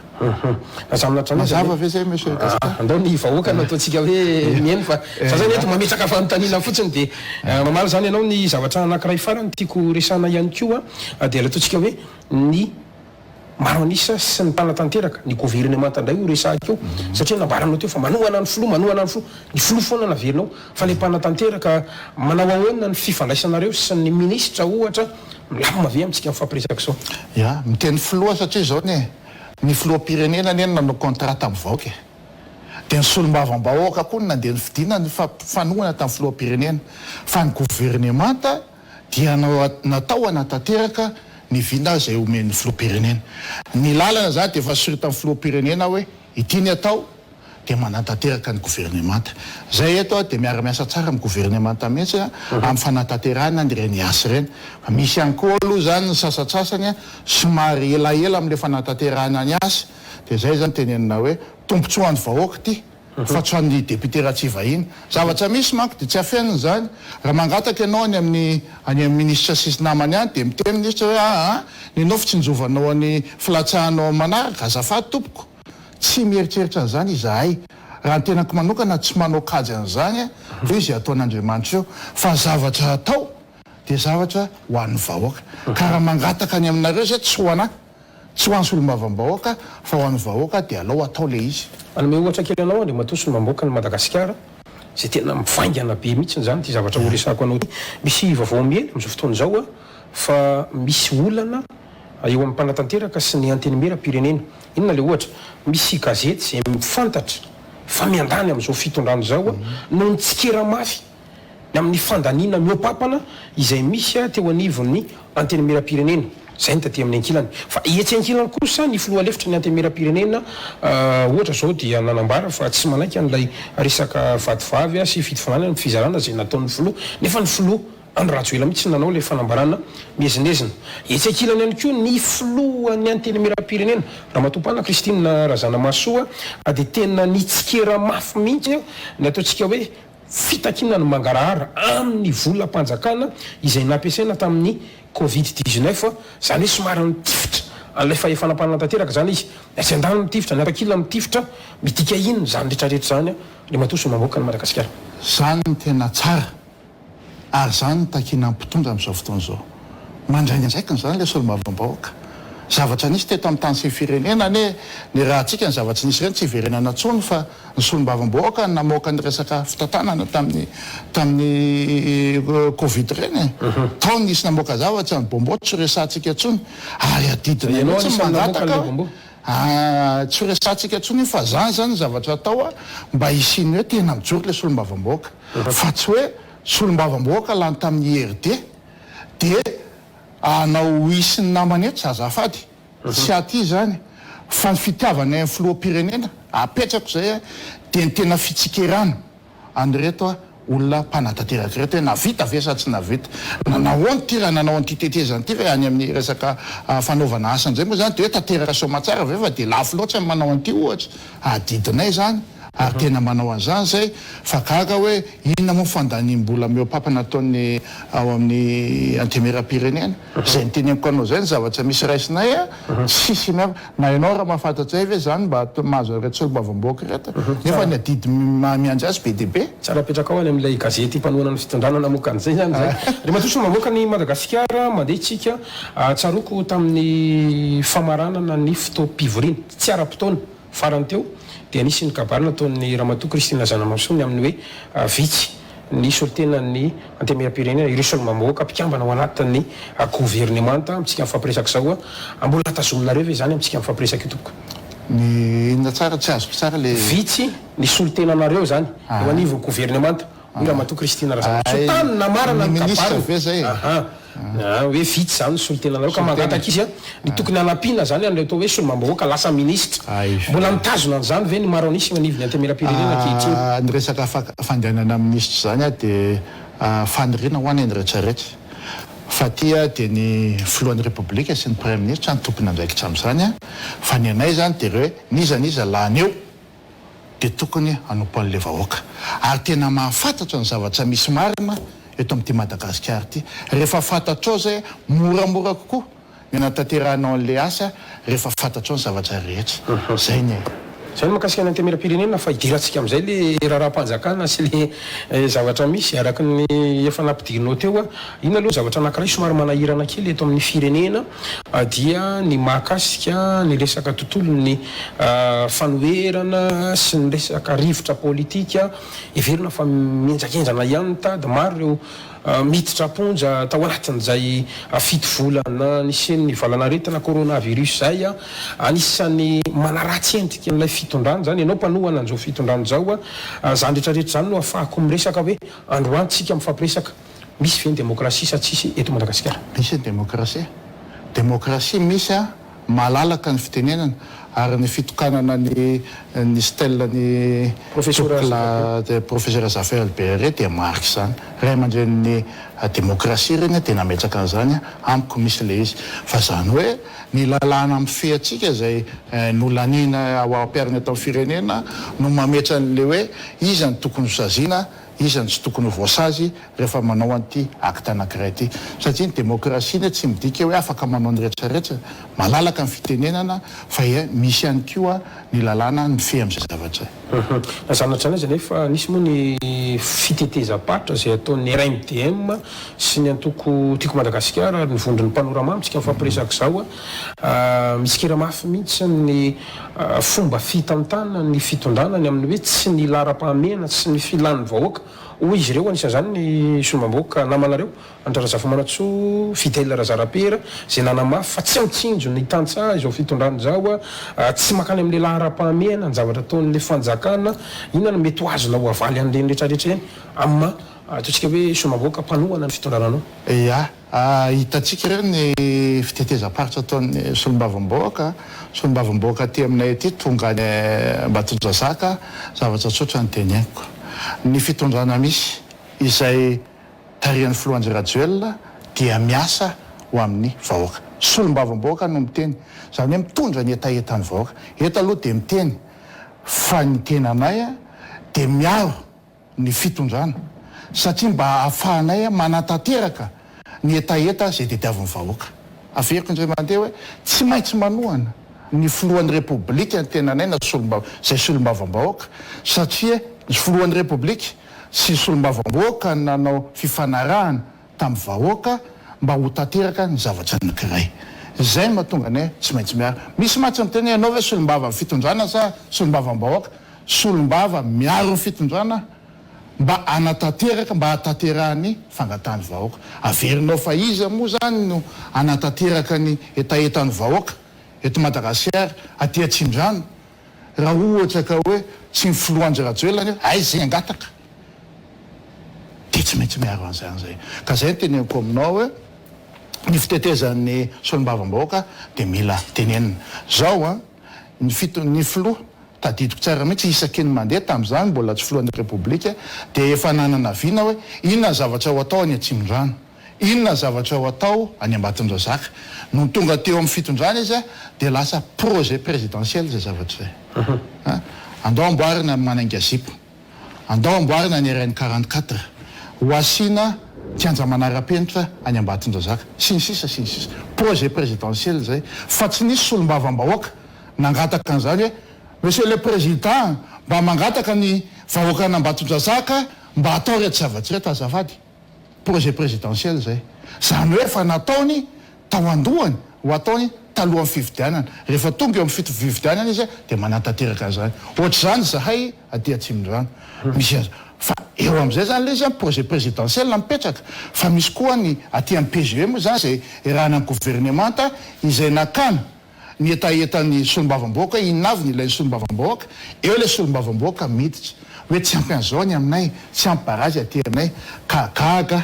Ajanona hatrany izy Mazava anie. ve izay Monsieur Gaspard? Andao ny vahoaka no ataontsika hoe mihaino fa za zany eto mametraka fanontaniana fotsiny dia mamaly izany ianao. Ny zavatra anankiray farany tiako resahana ihany koa dia ilay ataontsika hoe ny maro an'isa sy ny mpanatanteraka, ny governemanta indray io resahiko io, satria nambaranao teo fa manohana ny filoha, manohana ny filoha, ny filoha foana naverinao, fa ilay mpanatanteraka manao ahoana ny fifandraisanareo sy ny minisitra ohatra, milamina ve amintsika mifampiresaka izao? Ya, miteny filoha satria izao anie, ny filoham-pirenena anie no nanao contrat tamin'ny vahoaka e! Dia ny solombavambahoaka koa no nandeha nifidina ny fanohana tamin'ny filoham-pirenena, fa ny governemanta, dia natao hanatanteraka ny vina izay omen'ny filoham-pirenena. Ny lalana izany dia efa soritan'ny filoham-pirenena hoe ity ny atao dia manatanteraka ny governemanta. Izay eto dia miara-miasa tsara amin'ny governemanta mihitsy amin'ny fanatanterahana an'ireny asa ireny. Fa misy ihany koa aloha izany ny sasantsasany somary elaela amin'ilay fanatanterahana ny asa dia izay izany tenenina hoe tombontsoan'ny vahoaka ity. fa tsy ho an'ny député Ratsivahiny. Zavatra misy manko dia tsy afenina izany. Raha mangataka ianao any amin'ny any amin'ny minisitra sy sy namany any dia miteny minisitra hoe aa ny anao fitsinjovanao ny filatsahanao amin'ny manaraka, azafady tompoko. Tsy mieritreritra an'izany izahay. Raha ny tenako manokana tsy manao kajy an'izany hoe izay ataon'Andriamanitra eo. Fa ny zavatra atao dia zavatra ho an'ny vahoaka. Ka raha mangataka any aminareo izay tsy ho anà. Tsy ho an'ny solombavambahoaka fa ho an'ny vahoaka dia alao atao le izy. Hanome ohatra kely anao Andriamatoa Solombambahoakan'i Madagasikara, izay tena mivaingana be mihitsy izany ity zavatra ho resahako anao ity. Misy vaovao miely amin'izao fotoana izao fa misy olana eo amin'ny mpanatanteraka sy ny antenimieram-pirenena. Inona ilay ohatra? Misy gazety izay fantatra fa miandany amin'izao fitondrana izao no nitsikera mafy ny amin'ny fandaniana mihoa-papana izay misy teo anivon'ny Antenimierampirenena, izay ny taty amin'ny ankilany. Fa etsy ankilany kosa ny filoha lefitry ny Antenimierampirenena ohatra izao dia nanambara fa tsy manaiky an'ilay resaka vadivavy sy fitovinany amin'ny fizarana izay nataon'ny filoha, nefa ny filoha Andry Rajoelina mihitsy no nanao ilay fanambarana miezinezina. Etsy ankilany ihany koa ny filohan'ny Antenimierampirenena, Ramatoa Mpana Christine Razanamahasoa dia tena nitsikera mafy mihitsy ny ataontsika hoe Fitakiana ny mangarahara amin'ny volam-panjakana izay nampiasaina tamin'ny Covid 19, izany hoe somary nitifitra an'ilay fahefana mpanatanteraka izany izy. Ny atsy andaniny mitifitra, ny ato ankilany mitifitra, midika inona izany rehetra rehetra izany Andriamatoa Solombavambahoakan'i Madagasikara? Izany no tena tsara ary izany no takiana amin'ny mpitondra amin'izao fotoana izao. Mandray ny andraikiny izany ilay solombavambahoaka. Zavatra nisy teto amin'ny tany sy ny firenena anie niarahantsika ny zavatra nisy ireny tsy hiverenana intsony fa Ny solombavambahoaka no namoaka ny resaka fitantanana tamin'ny tamin'ny covid ireny e. Tao nisy namoaka zavatra, ny bonbon tsy resahantsika intsony ary adidinay Ianao mihitsy ny anisan'ny namoaka mangataka an'ilay bonbon? Ah, tsy ho resahantsika intsony iny fa zany zany ny zavatra atao mba hisian'ny hoe tena mijoro ilay solombavambahoaka fa tsy hoe. solombavambahoaka lany tamin'ny IRD dia hanao oui sy ny namany eto, azafady, tsy aty izany fa ny fitiavanay ny filoham-pirenena, apetrako izay, dia ny tena fitsikerana an'ireto olona mpanatanteraka ireto hoe navita ve sa tsy navita. Nahoana ity raha nanao an'ity tetezana ity ve any amin'ny resaka fanaovana asa indray moa izany dia hoe tanteraka soamatsara ve fa dia lafo loatra ny manao an'ity ohatra. Adidinay izany ary tena manao an'izany izay fa gaga hoe inona moa ny fandaniam-bola mihoa-pampana ataon'ny ao amin'ny antemieram-pirenena. Izay niteneniko anao izay ny zavatra misy raisinay a, tsisy miavaka. Na ianao raha mahafantatra izay ve izany mba mahazo an'ireto solombavambahoaka ireto? Nefa ny adidy miandry azy be dia be. Tsara apetrakao any amin'ilay gazety mpanohana ny fitondrana namoaka an'izay izany izay. Andriamatoa Solombavambahoaka ny Madagasikara, mandeha isika. Tsaroako tamin'ny famaranana ny fotoam-pivoriana, tsy ara-potoana, farany teo dia nisy ny kabary nataon'ny Ramatoa Christine Razanamahasoa ny amin'ny hoe vitsy ny solontenan'ny Antenimierampirenena, ireo solombavambahoaka mpikambana ao anatin'ny governemanta amintsika mifampiresaka izao. Mbola tazominareo ve izany amintsika mifampiresaka io tompoko? Ny inona tsara? Tsy azoko tsara le. Vitsy ny solontenanareo izany eo anivon'ny governemanta. Hoy Ramatoa Christine Razanamahasoa tany namarana ny kabariny. Ministre ve zay e? Aha. Hoe vitsy izany ny solontenanareo ka mangataka izy ny tokony hanampiana izany an'ilay atao hoe solombambahoaka lasa minisitra. Mbola mitazona an'izany ve ny maro an'isa eo anivon'ny Antenimierampirenena ankehitriny? Ny resaka fandehanana minisitra izany dia faniriana ho an'ny rehetrarehetra. Fa aty dia ny filohan'ny Repoblika sy ny Praiminisitra no tompon'andraikitra amin'izany. Fa ny anay izany dia ireo hoe n'iza n'iza lany eo. dia tokony hanompo an'ilay vahoaka ary tena mahafantatra ny zavatra misy marina eto amin'ity Madagasikara ity. Rehefa fantatrao izay, moramora kokoa ny hanatanterahanao an'ilay asa rehefa fantatrao ny zavatra rehetra. Izay ny. Izay ny mahakasika ny Antenimierampirenena fa hidirantsika amin'izay ilay raharaham-panjakana sy ilay zavatra misy araka ny efa nampidirinao teo. Inona aloha ny zavatra anankiray somary manahirana kely eto amin'ny firenena dia ny mahakasika ny resaka tontolon'ny fanoherana sy ny resaka rivotra politika. Heverina fa mihenjakenjana ihany ny tady, maro ireo miditra am-ponja tao anatin'izay fito volana nisian'ny valanaretina coronavirus izay. Anisan'ny manaratsy endrika an'ilay fitondrana izany. Ianao mpanohana an'izao fitondrana izao, izany rehetra rehetra izany no ahafahako miresaka hoe androany tsika mifampiresaka. Misy ve ny demokrasia sa tsisy eto Madagasikara? Misy ny demokrasia. Demokrasia misy an, malalaka ny fitenenana ary ny fitokanana ny ny stèle ny Tompokolahy Professeur Zafy Albert dia marika izany. Ray aman-drenin'ny demokrasia ireny dia nametraka an'izany, amiko misy ilay izy. Fa izany hoe ny lalàna mifehy antsika izay nolaniana ho ampiharina eto amin'ny firenena no mametra an'ilay hoe iza no tokony ho saziana, Iza no tsy tokony ho voasazy rehefa manao an'ity acte anankiray ity? Satria ny demokrasia anie tsy midika hoe afaka manao ny rehetra rehetra, malalaka ny fitenenana fa misy ihany koa ny lalàna mifehy amin'izay zavatra izay. Na izany na tsy izany aza anefa nisy moa ny fitetezam-paritra izay ataon'ny RMDM sy ny antoko Tiako Madagasikara ary ny vondron'ny Panorama amintsika mifampiresaka izao. Mitsikera mafy mihitsy ny fomba fitantanana ny fitondrana ny amin'ny hoe tsy ny laharam-pahamehana sy ny filan'ny vahoaka, hoy izy ireo, anisan'izany ny solombavambahoaka namanareo, Andry Razafimanantsoa Fidèle Razarapera, izay nanamafy fa tsy mitsinjo ny tantsaha izao fitondrana izao, tsy mankany amin'ilay laharam-pahamehana ny zavatra ataon'ilay fanjakana. Inona no mety ho azonao havaly an'ireny rehetrarehetra ireny amin'ny maha ataontsika hoe solombavambahoaka mpanohana ny fitondrana anao? Ya. Hitantsika ireo ny fitetezam-paritra ataon'ny solombavambahoaka, solombavambahoaka aty aminay aty tonga any Ambatondrazaka, zavatra tsotra no teneniko. Ny fitondrana misy izay tarihan'ny filoha Andry Rajoelina dia miasa ho amin'ny vahoaka. Solombavambahoaka no miteny, izany hoe mitondra ny hetahetan'ny vahoaka. Eto aloha dia miteny fa ny tenanay dia miaro ny fitondrana satria mba ahafahanay manatanteraka ny hetaheta izay tediavin'ny vahoaka. Averiko indray mandeha hoe tsy maintsy manohana ny filohan'ny Repoblika ny tenanay na solombava izay solombavambahoaka satria ny filohan'ny Repoblika sy ny solombavamboaka no nanao fifanarahana tamin'ny vahoaka mba ho tanteraka ny zavatra anankiray. Izay no mahatonga anay tsy maintsy miaro. Misy mantsy miteny hoe ianao ve solombavan'ny fitondrana sa solombavambahoaka? Solombava miaro ny fitondrana mba hanatanteraka, mba hahatanterahan'ny fangatahan'ny vahoaka. Averinao fa iza moa izany no hanatanteraka ny hetahetan'ny vahoaka eto Madagasikara, aty Atsindrano, raha ohatra ka hoe tsy ny filoha Andry Rajoelina anefa, aiza izay hangataka? Dia. tsy maintsy miaro an'izany izay. Ka izay no teneniko aminao hoe ny fitetezan'ny solombavambahoaka dia mila tenenina. Izao an, ny fito, ny filoha, tadidiko tsara mihitsy, isaky ny mandeha tamin'izany mbola tsy filohan'ny Repoblika dia efa nanana vina hoe inona ny zavatra ho atao any Atsimondrano, inona ny zavatra ho atao any Ambatondrazaka. Nony tonga teo amin'ny fitondrana izy dia lasa projet présidentiel izay zavatra izay. Andao amboarina ny Manainga Zipo. Andao amboarina ny RN 44, ho asiana kianja manara-penitra any Ambatondrazaka, sy ny sisa sy ny sisa. Projet présidentiel izay, fa tsy nisy solombavambahoaka nangataka an'izany hoe, Monsieur le Président, mba mangataka ny vahoakan'Ambatondrazaka mba atao ireto zavatra ireto azafady. Projet présidentiel izay. Izany hoe efa nataony tao andohany ho ataony talohan'ny fifidianana. Rehefa tonga eo amin'ny fifidianana izy dia manatanteraka an'izany. Ohatr'izany izahay aty Atsimondrano. Misy aza. Fa eo amin'izay izany ilay izy an, projet présidentiel mipetraka. Fa misy koa ny aty amin'ny PGE moa izany izay iarahana amin'ny governemanta izay nakana ny hetahetan'ny solombavambahoaka hoe inona avy ny ilain'ny solombavambahoaka. Eo ilay solombavambahoaka miditra hoe tsy ampy an'izao ny aminay, tsy ampy barazy aty aminay. Ka gaga.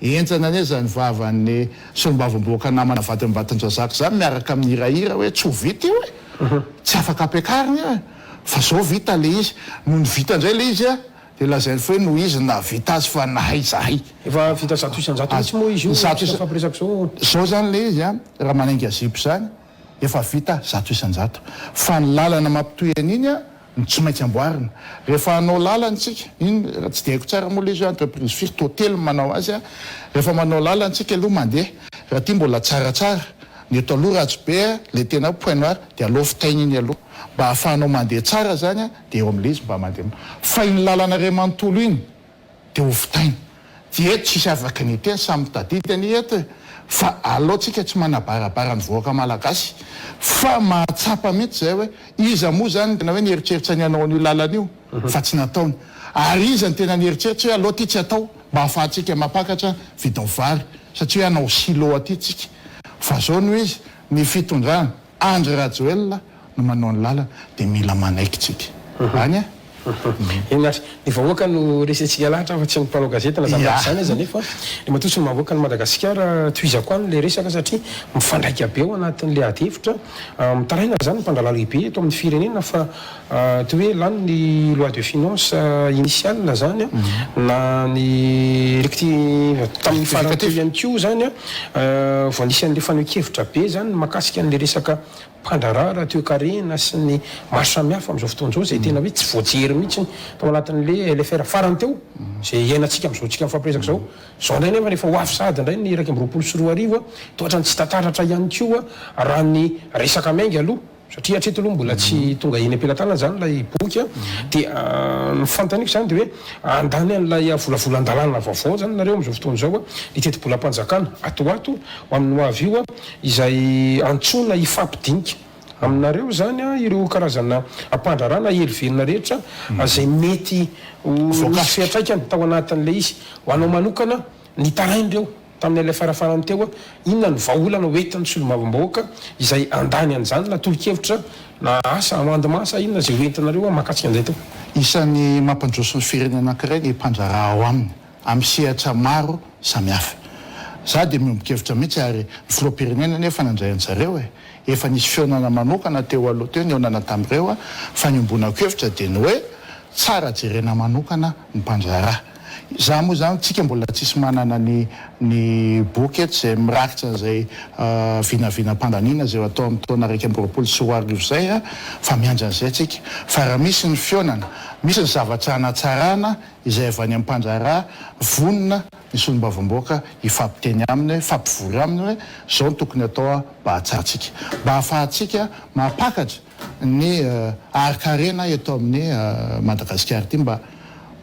Henjana anie izany vavan'ny solombavambahoaka namana vadin'i Mbatondrazaka izany miaraka amin'ny hirahira hoe tsy ho vita io e! Tsy afaka ampiakarina io e! Fa zao vita le izy. Nony vita indray le izy dia lazainy fa hoe noho izy nahavita azy fa nahay izahay. Efa vita 100% mihitsy moa izy io Zato isika mifampiresaka izao. Zao izany le izy an, raha manainga zipo izany efa vita 100%. Fa ny lalana mampitohy an'iny an, no tsy maintsy amboarina. Rehefa hanao lalana isika, iny raha tsy dia haiko tsara moa ilay izy hoe entreprise firy, toa telo no manao azy an, rehefa manao lalana isika aloha mandeha, raha ity mbola tsaratsara, ny eto aloha ratsy be an, ilay tena hoe point noir dia aleo vitaina iny aloha, mba ahafahanao mandeha tsara izany an, dia eo amin'ilay izy mba mandeha, fa iny lalana iray manontolo iny, dia ho vitaina. Dia eto tsisy afaka ny hiteny, samy mitadidy anie eto e! Fa aleo tsika tsy manabarabara ny vahoaka malagasy fa mahatsapa mihitsy izay hoe iza moa izany no tena hoe nieritreritra ny hanao an'io lalana io fa tsy nataony? Ary iza no tena nieritreritra hoe aleo ity tsy atao mba ahafahantsika mampakatra vidin'ny vary satria hoe hanao silo aty tsika? Fa zao no izy, ny fitondrana Andry Rajoelina no manao ny lalana dia mila manaiky tsika. Any a! Eny ary, ny vahoaka no resintsika lahatra fa tsy ny mpanao gazety na zavatra izany aza anefa ny matoa tsy ny vahoakan'i Madagasikara tohizako any ilay resaka satria mifandraika be ao anatin'ilay ady hevitra. Mitaraina izany ny mpandraharaha lehibe eto amin'ny firenena fa toy hoe lany ny loi de finance initiale izany na ny recti tamin'ny farany teo ihany koa izany vao nisy an'ilay fanehoan-kevitra be izany mahakasika an'ilay resaka mpandraharaha ara-toekarena sy ny maro samihafa amin'izao fotoana izao izay tena hoe tsy voajery mihitsy tao anatin'ilay LFR farany teo izay iainantsika amin'izao tsika mifampiresaka izao. Izao indray nefa efa ho avy sahady indray ny 2021, toa ohatran'ny tsy tantaratra ihany koa raha ny resaka miainga aloha satria hatreto aloha mbola tsy tonga eny am-pelatanana izany ilay boky dia ny fanontaniako izany dia hoe handany an'ilay volavolan-dalàna vaovao izany nareo amin'izao fotoana izao ny tetibolam-panjakana ato ho ato ho amin'ny ho avy io izay antsoina hifampidinika aminareo izany ireo karazana mpandraharaha na hery velona rehetra izay mety ho nisy fiantraikany tao anatin'ilay izy. Ho anao manokana, nitaraina ireo tamin'ny ilay farafarany teo, inona no vahaolana ho entin'ny solombavambahoaka izay handany an'izany na tolo-kevitra na asa amendement sa inona izay ho entinareo mahakasika an'izay teo? Isan'ny mampandroso ny firenena anankiray ny mpandraharaha ao aminy. amin'ny sehatra maro samihafa. Za dia miombon-kevitra mihitsy ary ny filoham-pirenena anie efa nandray an-jareo e! Efa nisy fihaonana manokana teo aloha teo nihaonana tamin'ireo fa ny iombonako hevitra dia ny hoe tsara jerena manokana ny mpandraharaha. Za moa izany tsika mbola tsisy manana ny ny boky eto izay mirakitra an'izay vinavinam-pandaniana izay ho atao amin'ny taona 2021 izay fa miandry an'izay tsika. Fa raha misy ny fihaonana, misy ny zavatra hanatsarana izay avy any amin'ny mpandraharaha vonona ny solombavambahoaka hifampiteny aminy hoe, hifampivory aminy hoe izao no tokony atao mba hahatsarantsika, mba hahafahantsika mampakatra ny harin-karena eto amin'ny Madagasikara ity mba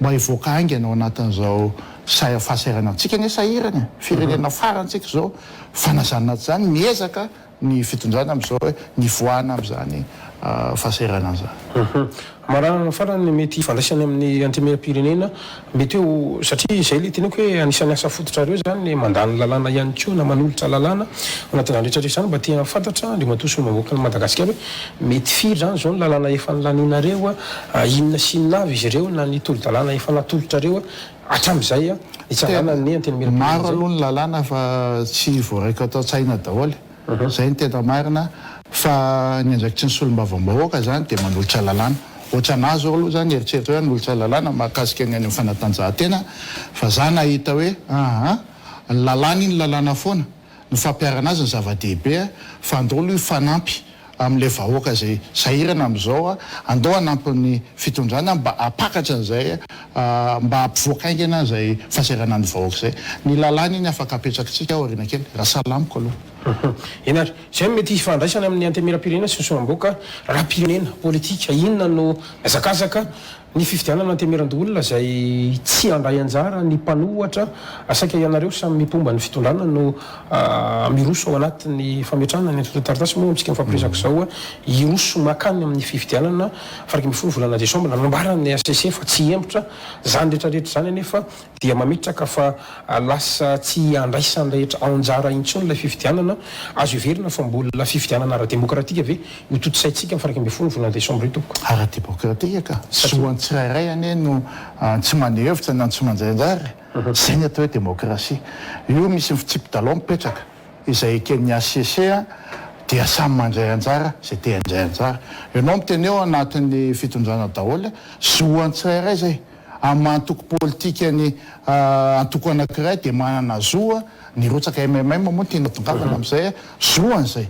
mba hivoaka haingana ao anatin'izao fahasahiranana. Tsika anie sahirana e, firenena farany tsika izao, fa na izany na tsy izany miezaka ny fitondrana amin'izao hoe nivoahana amin'izany fahasahiranana izany. Maranana farany ny mety hifandraisany amin'ny Antenimierampirenena, mety hoe ho, satria izay ilay teneko hoe anisan'ny asa fototrareo izany ny mandany lalàna ihany koa na manolotra lalàna, ao anatin'izany rehetra rehetra izany mba te hahafantatra Andriamatoa Solombavambahoakan'i Madagasikara hoe mety firy izany izao ny lalàna efa nolanianareo, inona sy inona avy izy ireo na ny tolo-dalàna efa natolotrareo hatramin'izay nitsanganan'ny Antenimierampirenena Maro izay. aloha ny lalàna fa tsy voaraiko ato an-tsaina daholo. Zay no tena marina fa ny andraikitry ny solombavambahoaka zany dia manolotra lalàna. Ohatranà zao aloha zany eritreritra hoe hanolotra lalàna mahakasika ny any amin'ny fanatanjahantena fa za nahita hoe aa ny lalàna iny lalàna foana, ny fampiharana azy no zava-dehibe fa andao aloha hifanampy amin'ilay vahoaka izay sahirana amin'izao, andao hanampy ny fitondrana mba hampakatra an'izay, mba hampivoaka haingana izay fahasahiranan'ny vahoaka izay. Ny lalàna iny afaka apetrakitsika aoriana kely, raha salamiko aloha. Eny ary. Izay no mety hifandraisany amin'ny Antenimierampirenena sy ny Solombavambahoaka, raha-pirenena, politika, inona no mihazakazaka Ny fifidianana antemieran-doholona izay tsy handray anjara ny mpanohatra, saika ianareo samy mpomba ny fitondrana no miroso ao anatin'ny fametrahana ny antontan-taratasy moa amintsika mifampiresaka izao, hiroso makany amin'ny fifidianana faha 11 volana desambra. Nambaran'ny HCC fa tsy hihemotra izany rehetra rehetra izany anefa dia mametraka fa lasa tsy andraisan'ny rehetra anjara intsony ilay fifidianana. Azo heverina fa mbola fifidianana ara-demokratika ve ho tontosaintsika amin'ny faha 11 ny volana desambra io tompoko? Ara-demokratika ka! Zo an'ny tsirairay anie no tsy maneho hevitra na ny tsy mandray anjara e! Izay ny atao hoe demokrasia. Io misy ny fitsipi-dalao mipetraka izay eken'ny HCC dia samy mandray anjara izay te handray anjara. Ianao miteny eo anatin'ny fitondrana daholo, zo an'ny tsirairay izay. Amin'ny maha antoko politika ny antoko anankiray dia manana zo ny hirotsaka MMM moa no tiana hatongavana amin'izay, zo an'izay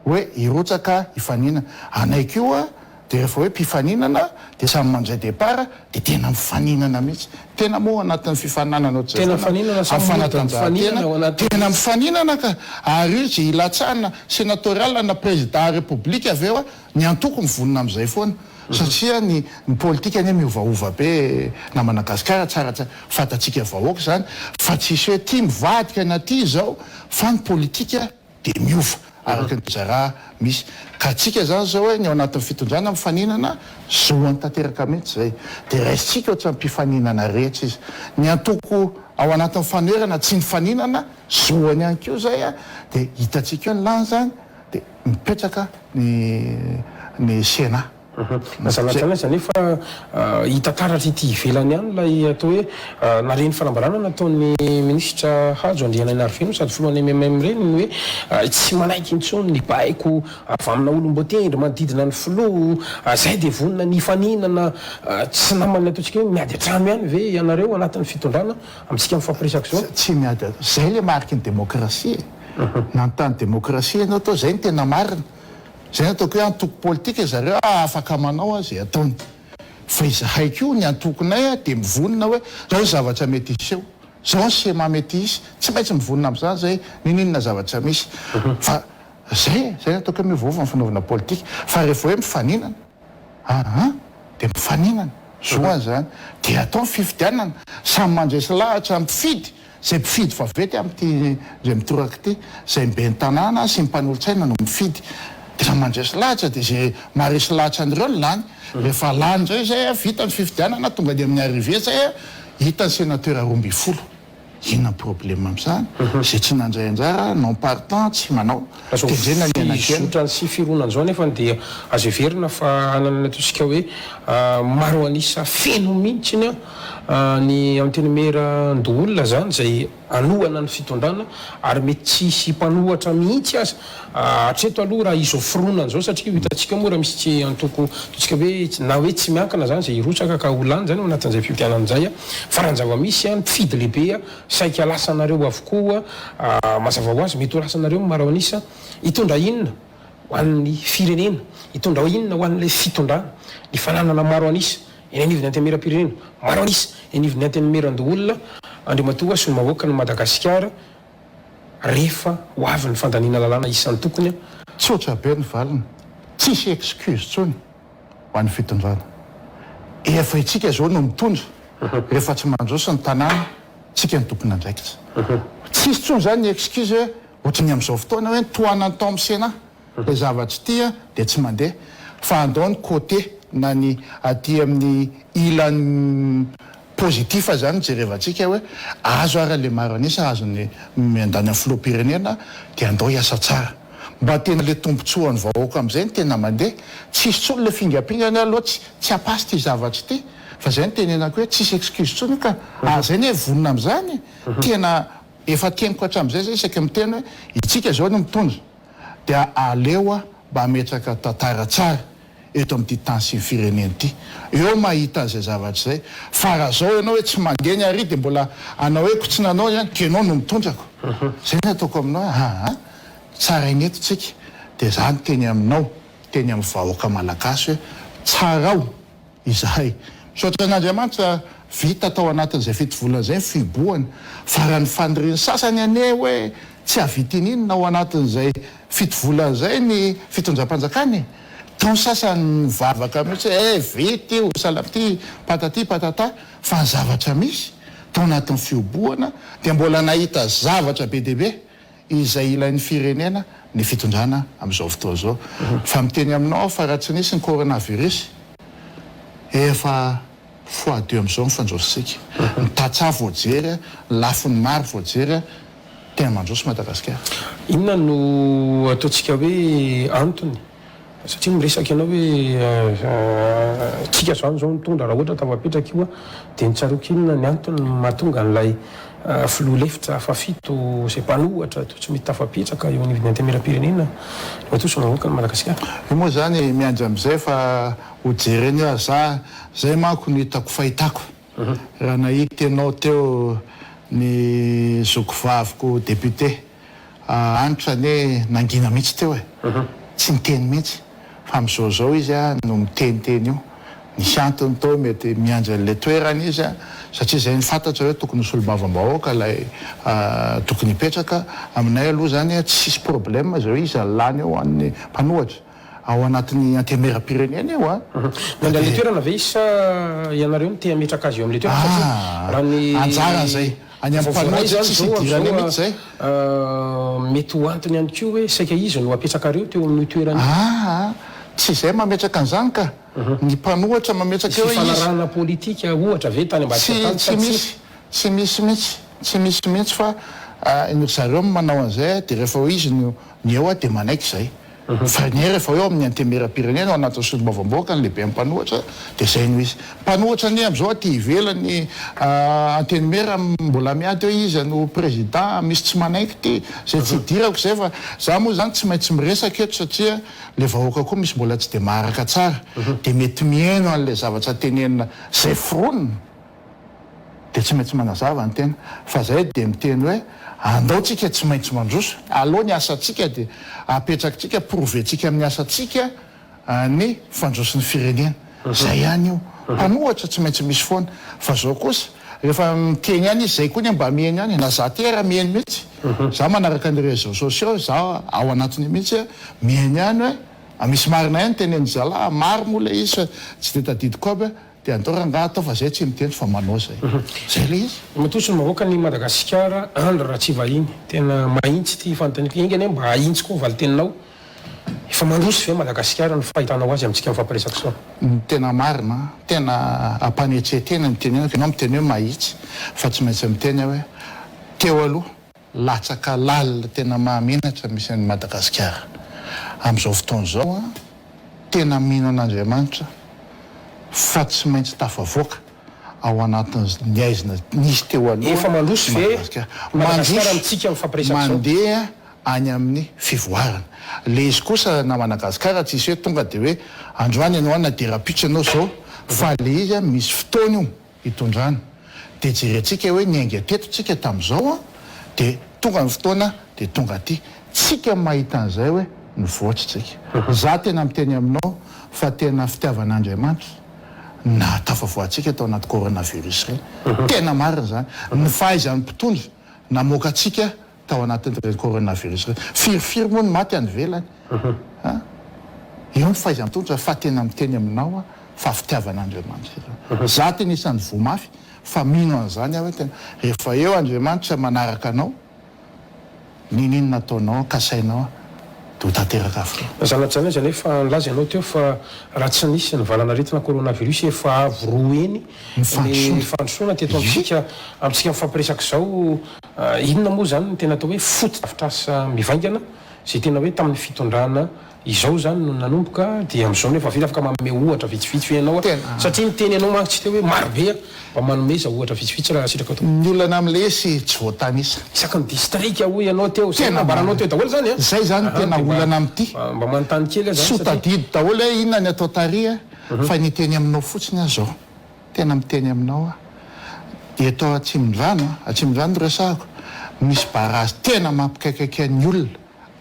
hoe hirotsaka hifaninana. Anay koa dia rehefa hoe mpifaninana dia samy mandray départ dia tena mifaninana mihitsy. Tena moa ao anatin'ny fifaninanana ohatr'izay Tena foana mifaninana sa amin'ny mody mifaninana fanatanjahantena, ao anatin'ny. tena mifaninana ka! Ary io izay hilatsahana sénatorial na président république avy eo ny antoko mivonona amin'izay foana. Satria ny ny politika anie miovaova be e, na Madagascar tsara tsara fantatsika vahoaka izany fa tsisy hoe ty mivadika na ty izao fa ny politika dia miova araka ny zaraha misy ka tsika izany izao hoe ny ao anatin'ny fitondrana mifaninana zoany tanteraka mihitsy izay dia raisintsika ohatran'ny mpifaninana rehetra izy ny antoko ao anatin'ny fanoherana tsy nifaninana zoany ihany koa izay a dia hitantsika eo ny lanjany Dia mipetraka ny ny Sénat. Na zany na zany aza anefa hita taratra ety ivelany ihany ilay atao hoe na ireny fanambarana nataon'ny minisitra Hajo Andrianainarivelo sady filohan'ny MMM ireny ny hoe tsy manaiky intsony ny baiko avy amina olom-boatendry manodidina ny filoha, izay dia vonona ny hifaninana, tsy naman'ny ataontsika hoe miady an-trano ihany ve ianareo anatin'ny fitondrana amintsika mifampiresaka izao? Tsy miady, izay ilay mariky ny demokrasia e! Nanontany demokrasia ianao tao, zay no tena marina. Zay no ataoko hoe antoko politika zareo afaka manao izay ataony. Fa izahay koa ny antokonay dia mivonona hoe zao ny zavatra mety hiseho, zao ny schéma mety hisy, tsy maintsy mivonona amin'izany zahay n'inon'inona zavatra misy. Fa zay e, zay no ataoko hoe miovaova ny fanaovana politika. Fa rehefa hoe mifaninana, aa dia mifaninana, zoany izany. Dia atao ny fifidianana, samy mandresy lahatra mpifidy. Izay mpifidy vaventy amin'ity indray mitoraka ity, izay ny ben'ny tanàna sy ny mpanolotsaina no mifidy. Dia raha mandresy lahatra dia izay maharesy lahatra an'ireo no lany. Rehefa lany indray izay, vita ny fifidianana, tonga any amin'ny arrivée izay, hita ny sénateur 12. Inona ny problème amin'izany? Izay tsy nandray anjara, non partant, tsy manao. Raha izao Tendrena ny anakena. fizotrany sy fironany izao anefa dia azo heverina fa hanana ny ataontsika hoe maro an'isa feno mihitsy ny Antenimierandoholona izany izay hanohana ny fitondrana ary mety tsy hisy mpanohatra mihitsy aza hatreto aloha raha izao fironana izao satria ho hitantsika moa raha misy tsy antoko ataontsika hoe na hoe tsy miankina izany izay hirotsaka ka ho lany izany ao anatin'izay fifidianana izay fa raha ny zava-misy ny mpifidy lehibe saika lasanareo avokoa mazava ho azy mety ho lasanareo ny maro an'isa hitondra inona ho an'ny firenena hitondra inona ho an'ilay fitondrana ny fananana maro an'isa Eny anivon'ny Antenimierampirenena, maro an'isa eny anivon'ny Antenimierandoholona, Andriamatoa Solomahoakan'i Madagasikara, rehefa ho avy ny fandaniana lalàna isan-tokony. Tsotra be ny valiny, tsisy excuse tsony ho an'ny fitondrana. Efa itsika zao no mitondra, rehefa tsy mandroso ny tanàna, tsika no tompon'andraikitra. Tsisy tsony zany ny excuse hoe ohatran'ny amzao fotoana hoe ny tohanan'ny tao amin'ny Sénat. Ilay zavatra ity dia tsy mandeha fa andao ny côté. na ny aty amin'ny ilany positif zany no jerevantsika hoe azo ara le maro an'isa azony miandany amin'ny filoham-pirenena dia andao hiasa tsara. Mba tena le tombotsoan'ny vahoaka amin'izay no tena mandeha. Tsisy tsony le fingampingana aloha tsy tsy hampasy ity zavatra ity fa zay no tenenako hoe tsisy excuse tsony io ka. Ary zay anie vonona amin'izany e. Tena efa teniko hatramin'izay zay isaky miteny hoe itsika zao no mitondra. dia aleo mba hametraka tantara tsara eto amin'ity tany sy ny firenena ity. Eo mahita an'izay zavatra izay. Fa raha zao ianao hoe tsy mandeha ny ary dia mbola hanao hoe ko tsy nanao ihany ka ianao no mitondra ko. Zay no ataoko aminao hoe aa tsaraina eto tsika. Dia za miteny aminao, miteny amin'ny vahoaka malagasy hoe tsarao. Izahay. Misaotra an'Andriamanitra vita tao anatin'izay fitovolana izay ny fihibohana, fa raha ny fanirian'ny sasany anie hoe tsy hahavita ininona ao anatin'izay fitovolana izay ny fitondram-panjakana e! Tao ny sasany nivavaka mihitsy hoe eh vita io, salamity, patati patata, fa ny zavatra misy, tao anatin'ny fihobohana dia mbola nahita zavatra be dia be izay ilain'ny firenena ny fitondrana amin'izao fotoana izao. Fa miteny aminao aho fa raha tsy nisy ny coronavirus, efa fois deux amin'izao ny fandrosotsika. Ny tantsaha voajery, ny lafiny maro voajery, tena mandroso Madagasikara. Inona no ataontsika hoe antony Satria miresaka ianao hoe tsika zany zao nitondra raha ohatra tafapetraka io dia ny tsaroako inona ny antony mahatonga an'ilay filoha lefitra fahafito izay mpanohatra toa tsy mety tafapetraka eo anivon'ny antenimierampirenena matoa tsy mamoaka an'i Madagasikara. Io moa zany miandry amizay fa ho jerena eo ary za zay manko no hitako fahitako raha nahita ianao teo ny zoko vaviko député Hanitra anie nangina mihitsy teo e! Tsy niteny mihitsy fa amin'izao izao izy no miteniteny io. Nisy antony tao mety miandry an'ilay toerana izy satria izay no fantatra hoe tokony ho solombavambahoaka ilay tokony hipetraka. Aminay aloha izany tsisy problème izay hoe iza no lany eo ho an'ny mpanohatra ao anatin'ny antenimierampirenena io a! Miandry an'ilay toerana ve izy sa ianareo no te hametraka azy eo amin'ilay toerana satria raha ny Anjarany izay. Any amin'ny Vao voaray mpanohitra izany tsisy izao idirany amin'izao mihitsy izay. mety ho antony ihany koa hoe saika izy no apetrakareo teo amin'io toerana io. Aa tsy izay mametraka an'izany ka. Ny mpanohitra mametraka Nisy eo hoe izy. fifanarahana politika ohatra ve tany ambadika Tsy tany sa tsy tsia? misy, tsy misy mihitsy, tsy misy mihitsy fa ry zareo no manao an'izay dia rehefa hoe izy no ny eo dia manaiky izay. Fa ny rehefa eo amin'ny antemieram-pirenena ao anatin'ny solombavambahoaka ny lehiben'ny mpanohitra dia izay no izy. Mpanohitra anie amin'izao aty ivelany antenimiera mbola miady hoe iza no président, misy tsy manaiky ity, izay tsy idirako izay fa za moa izany tsy maintsy miresaka eto satria le vahoaka koa misy mbola tsy dia maharaka tsara dia mety mihaino an'ilay zavatra tenenina izay foronina. dia tsy maintsy manazava ny tena fa zay dia miteny hoe andao tsika tsy maintsy mandroso, aleo ny asantsika dia apetrakitsika, prouver-tsika amin'ny asantsika ny fandroson'ny firenena, zay ihany io, mpanohatra tsy maintsy misy foana, fa zao kosa rehefa miteny ihany izy zay koa anie mba miheno ihany e, na za ty ara miheno mihitsy, za manaraka ny réseaux sociaux, za ao anatiny mihitsy miheno ihany hoe misy marina ihany tenenin-dry zalahy, maro moa ilay izy fa tsy dia tadidiko aby. Dia andao rangaha atao fa zay tsy miteny fa manao zay. Zay le izy. Matoa ny vahoaka ny Madagasikara Andry Ratsivahiny. Tena mahintsy ity fanontaniako ity. Enga anie mba hahintsy koa ny valiteninao. Efa mandroso ve Madagasikara ny fahitanao azy amintsika mifampiresaka izao? Ny tena marina, tena ampanetren-tena ny tenenako, ianao miteny hoe mahitsy fa tsy maintsy miteny aho hoe teo aloha latsaka lalina tena mahamenatra misy an'i Madagasikara amin'izao fotoana izao an, tena mino an'Andriamanitra fa tsy maintsy tafavoaka ao anatin'ny haizina nisy teo aloha Efa mandroso i ve Madagasikara. Madagasikara Mandroso, amintsika mifampiresaka izao? mandeha any amin'ny fivoarana. Le izy kosa na Madagasikara tsisy hoe tonga de hoe androany ianao any na de rahampitso ianao izao fa le izy an misy fotoana io. hitondrana dia jerentsika hoe niainga teto tsika tamin'izao an, dia tonga ny fotoana dia tonga aty, tsika mahita an'izay hoe nivoatra tsika. Za tena miteny aminao fa tena fitiavan'Andriamanitra nahatafavoahantsika tao anaty coronavirus ireny, tena marina izany, ny fahaizan'ny mpitondra namoaka antsika tao anatin'ireny coronavirus ireny. Firy firy moa ny maty any ivelany an! Eo ny fahaiza-mitondra fa tena miteny aminao aho fa fitiavan'Andriamanitra izany. Za tena isan'ny voa mafy fa mino an'izany aho hoe tena rehefa eo Andriamanitra manaraka anao, n'inon'inona ataonao, kasainao. Dia ho tanteraka avokoa. Zanajanona izy anefa nilaza ianao teo fa raha tsy nisy ny valan'aretina coronavirus efa avo roa heny Ny ny fandrosoana teto amintsika. Amintsika mifampiresaka izao, inona moa izany no tena atao hoe fotodrafitrasa mivaingana izay tena hoe tamin'ny fitondrana Izao izany no nanomboka dia amin'izao nefa vita afaka manome ohatra vitsivitsy ve ianao Tena. Satria niteny ianao manko tsy teo hoe maro be a! Mba manomeza ohatra vitsivitsy raha sitraka tompoko. Ny olana amin'ilay izy tsy voatanisa. Isaky ny distrika hoy ianao teo, izay Tena nambaranao marina. teo daholo izany a! Izay izany no Aha, tena dia mba olana amin'ity. mba manontany kely aho Tsy izany ho satria. tadidy daholo hoe inona ny atao tary a! Fa ny hiteny aminao fotsiny aho izao, tena miteny aminao aho, eto Atsimondrano a, Atsimondrano no resahako, misy barazy tena mampikaikaika ny olona.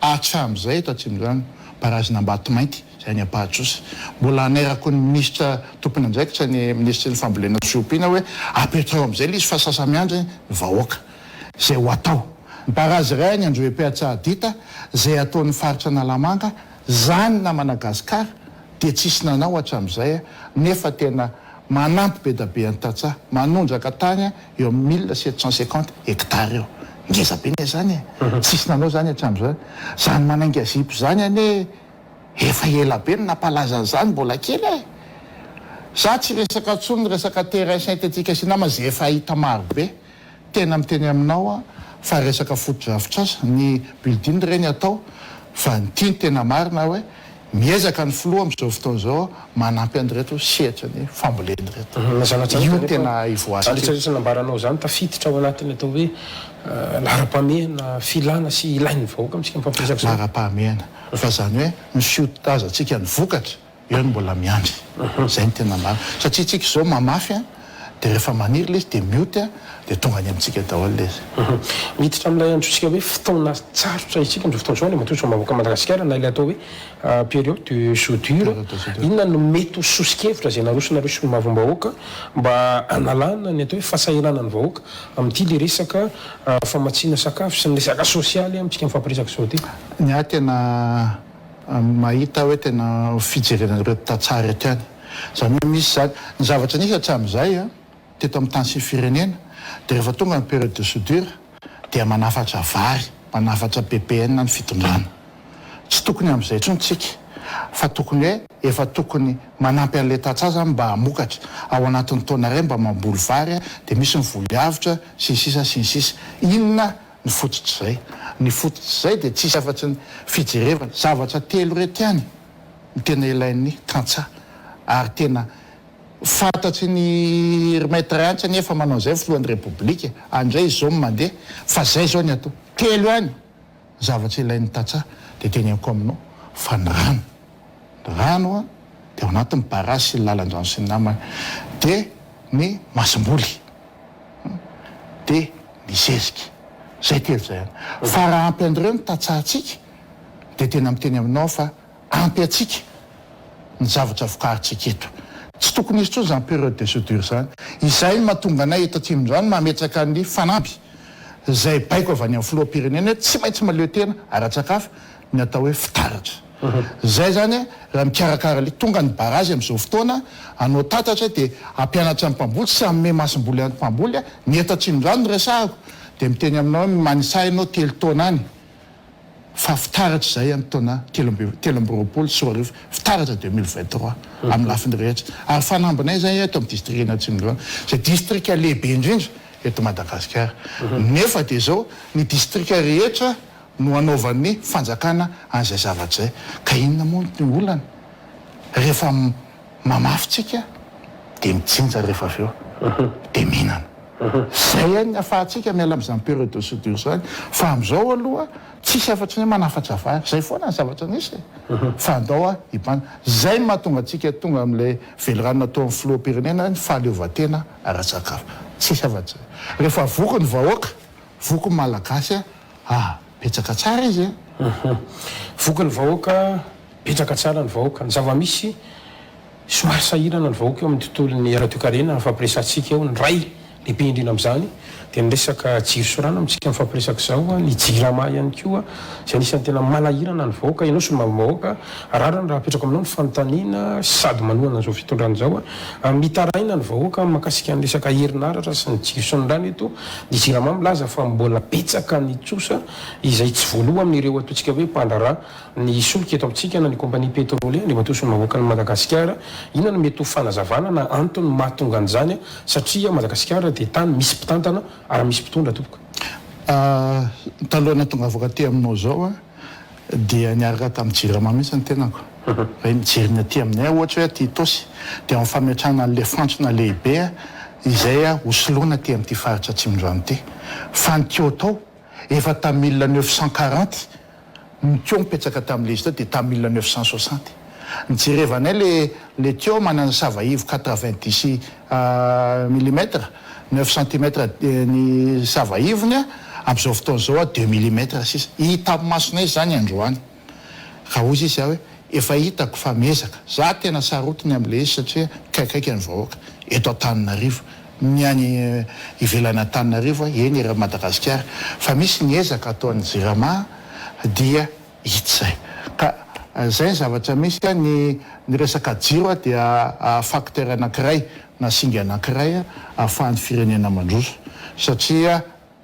Hatramin'izay eto Atsimondrano, barazin'Ambatomainty, izay any Ampahatrosy. Mbola hanairako ny minisitra tompon'andraikitra, ny minisitry ny fambolena sy fiompiana hoe apetraho amin'izay ilay izy fa sasa-miandry ny vahoaka. Izay ho atao. Ny barazy iray any Androhibe Antsahadinta, izay ataon'ny faritra Analamanga, izany namana Gascar dia tsisy nanao hatramin'izay nefa tena manampy be da be an'ny tantsaha, manondraka tany eo amin'ny 1750 hectares eo. Ngeza be anie zany e! Tsisy nanao zany hatramin'izany. Zany manainga zipo zany anie efa ela be no nampalaza an'izany mbola kely e! Za tsy resaka intsony resaka terrain synthétique sy nama ze efa hita maro be. Tena miteny aminao aho fa resaka fotodrafitrasa, ny building ireny atao fa ny ty no tena marina hoe miezaka ny filoha amin'izao fotoana izao manampy an'ireto sehatra ny fambolena ireto. Mazana Io tsara no kanefa tena izany ivoahantsika rehetra io. rehetra nambaranao izany tafiditra ao anatin'ny atao hoe laharam-pahamehana filana sy ilain'ny vahoaka amintsika mifampiresaka izao. Laharam-pahamehana fa izany hoe ny fiotazantsika ny vokatra Eo no mbola miandry. Zay no tena marina. Satria tsika izao mamafy an, dia rehefa maniry ilay izy dia mioty an, dia tonga any amintsika daholo ilay izy. Miditra amin'ilay antsointsika hoe fotoana tsarotra isika amin'izao fotoana izao Andriamatoa Solombavambahoaka Madagasikara na ilay atao hoe période de soudure. Inona no mety ho soso-kevitra izay narosonareo Solombavambahoaka mba hanalana ny atao hoe fahasahiranan'ny vahoaka amin'ity ilay resaka famatsiana sakafo sy ny resaka sosialy amintsika mifampiresaka izao ity? Ny ahy tena Mahita hoe tena fijerena an'ireo tantsaha ireto ihany. Izany hoe misy izany, ny zavatra nisy hatramin'izay teto amin'ny tany sy ny firenena dia rehefa tonga ny période de soudure dia manafatra vary, manafatra ppn ny fitondrana. Tsy tokony amin'izay intsony tsika fa tokony hoe efa tokony manampy an'ilay tantsaha izany mba hamokatra. Ao anatin'ny taona iray mba mamboly vary dia misy ny voly avotra sy ny sisa sy ny sisa. Inona Ny fototr'izay. Ny fototr'izay dia tsisy afa-tsy ny fijerevana. Zavatra telo ireto ihany no tena ilain'ny tantsaha ary tena fantatry ny ry Maître Hanitra anie efa manao an'izay ny filohan'ny Repoblika, any indray izy izao no mandeha fa zay izao ny atao. Telo ihany ny zavatra ilain'ny tantsaha dia teneniko aminao fa ny rano, ny rano dia ao anatin'ny barrage sy ny lalan-drano sy ny namany dia ny masomboly. dia ny zezika. Zay telo zay ihany. Fa raha ampy an'ireo ny tantsahantsika dia tena miteny aminao aho fa ampy antsika ny zavatra vokarintsika eto. Tsy tokony hisy intsony izany période de soudure izany. Izay no mahatonga anay eto Atsimondrano mametraka ny fanamby izay baiko avy any amin'ny filoham-pirenena hoe tsy maintsy mahaleo tena ara-tsakafo ny atao hoe fitaratra. Zay zany raha mikarakara le tonga ny barazy amizao fotoana hanao tatatra de hampianatra ny mpamboly sy hanome masomboly any mpamboly ny eto atsimondrano no resahako de miteny aminao hoe manisaha ianao telo taona any fa fitaratra izay any taona 2023 fitaratra 2023 amin'ny lafiny rehetra ary fanambinay zay eto amin'ny distrikan'i atsimondrano zay distrika lehibe indrindra eto Madagasikara nefa de zao ny distrika rehetra no anaovan'ny fanjakana an'izay zavatra izay. Ka inona moa ny olana? Rehefa mamafy tsika dia mijinja rehefa avy eo dia mihinana. Izay ihany ny afahantsika miala amin'izany période de soudure izany. Fa amin'izao aloha tsisy afa-tsy ny hoe manafatra vary. Izay foana ny zavatra nisy e. Fa andao hibana. Izay no mahatonga antsika tonga amin'ilay velirano nataon'ny filoham-pirenena ny fahaleovantena ara-tsakafo. Tsisy afa-tsy izay. Rehefa voky ny vahoaka, voky ny Malagasy Ah, betsaka tsara izy eh. Voky ny vahoaka, betsaka tsara ny vahoaka. Ny zava-misy, somary sahirana ny vahoaka eo amin'ny tontolon'ny ara-toekarena, ny fampiresahantsika eo, ny ray Lehibe indrindra amin'izany dia ny resaka jiro sy rano amintsika mifampiresaka izao, ny jirama ihany koa izay anisan'ny tena manahirana ny vahoaka. Ianao solombavambahoaka, rariny raha apetrako aminao ny fanontaniana sady manohana an'izao fitondrana izao. Mitaraina ny vahoaka mahakasika ny resaka herinaratra sy ny jiro sy ny rano eto. Ny jirama milaza fa mbola betsaka ny trosa izay tsy voaloa amin'ireo ataontsika hoe mpandraharaha Ny solika eto amintsika na ny compagnie pétrolier Andriamatoa Solombavambahoakan'i Madagasikara, inona no mety ho fanazavana na antony mahatonga an'izany satria Madagasikara dia tany misy mpitantana ary misy mpitondra tompoko. Talohan'ny hahatongavako aty aminao izao dia niaraka tamin'ny Jirama mihitsy ny tenako. Raha mijery ny aty aminay ohatra hoe aty Itaosy dia amin'ny fametrahana an'ilay fantsona lehibe izay hosoloina aty amin'ity faritra Atsimondrano ity. Fa ny Kyoto efa tamin'ny 1940 Ny tuyau mipetraka tamin'ilay izy teo dia tamin'ny 1960. Nijerevanay le le tuyau manana sava ivo 90 millimètres, neuf centimètres ny sava ivony amin'izao fotoana izao deux millimètres sisa. Hita amin'ny masonay izany androany. Ka hoy izy hoe efa hitako fa miezaka. Za tena sarotiny amin'ilay izy satria mikaikaika ny vahoaka eto Antananarivo. Ny any ivelan'Antananarivo, eny eran'i Madagasikara, fa misy ny ezaka ataon'ny Jirama dia hita izay. Ka izay ny zavatra misy, ny ny resaka jiro dia facteur anankiray na singa anankiray ahafahan'ny firenena mandroso satria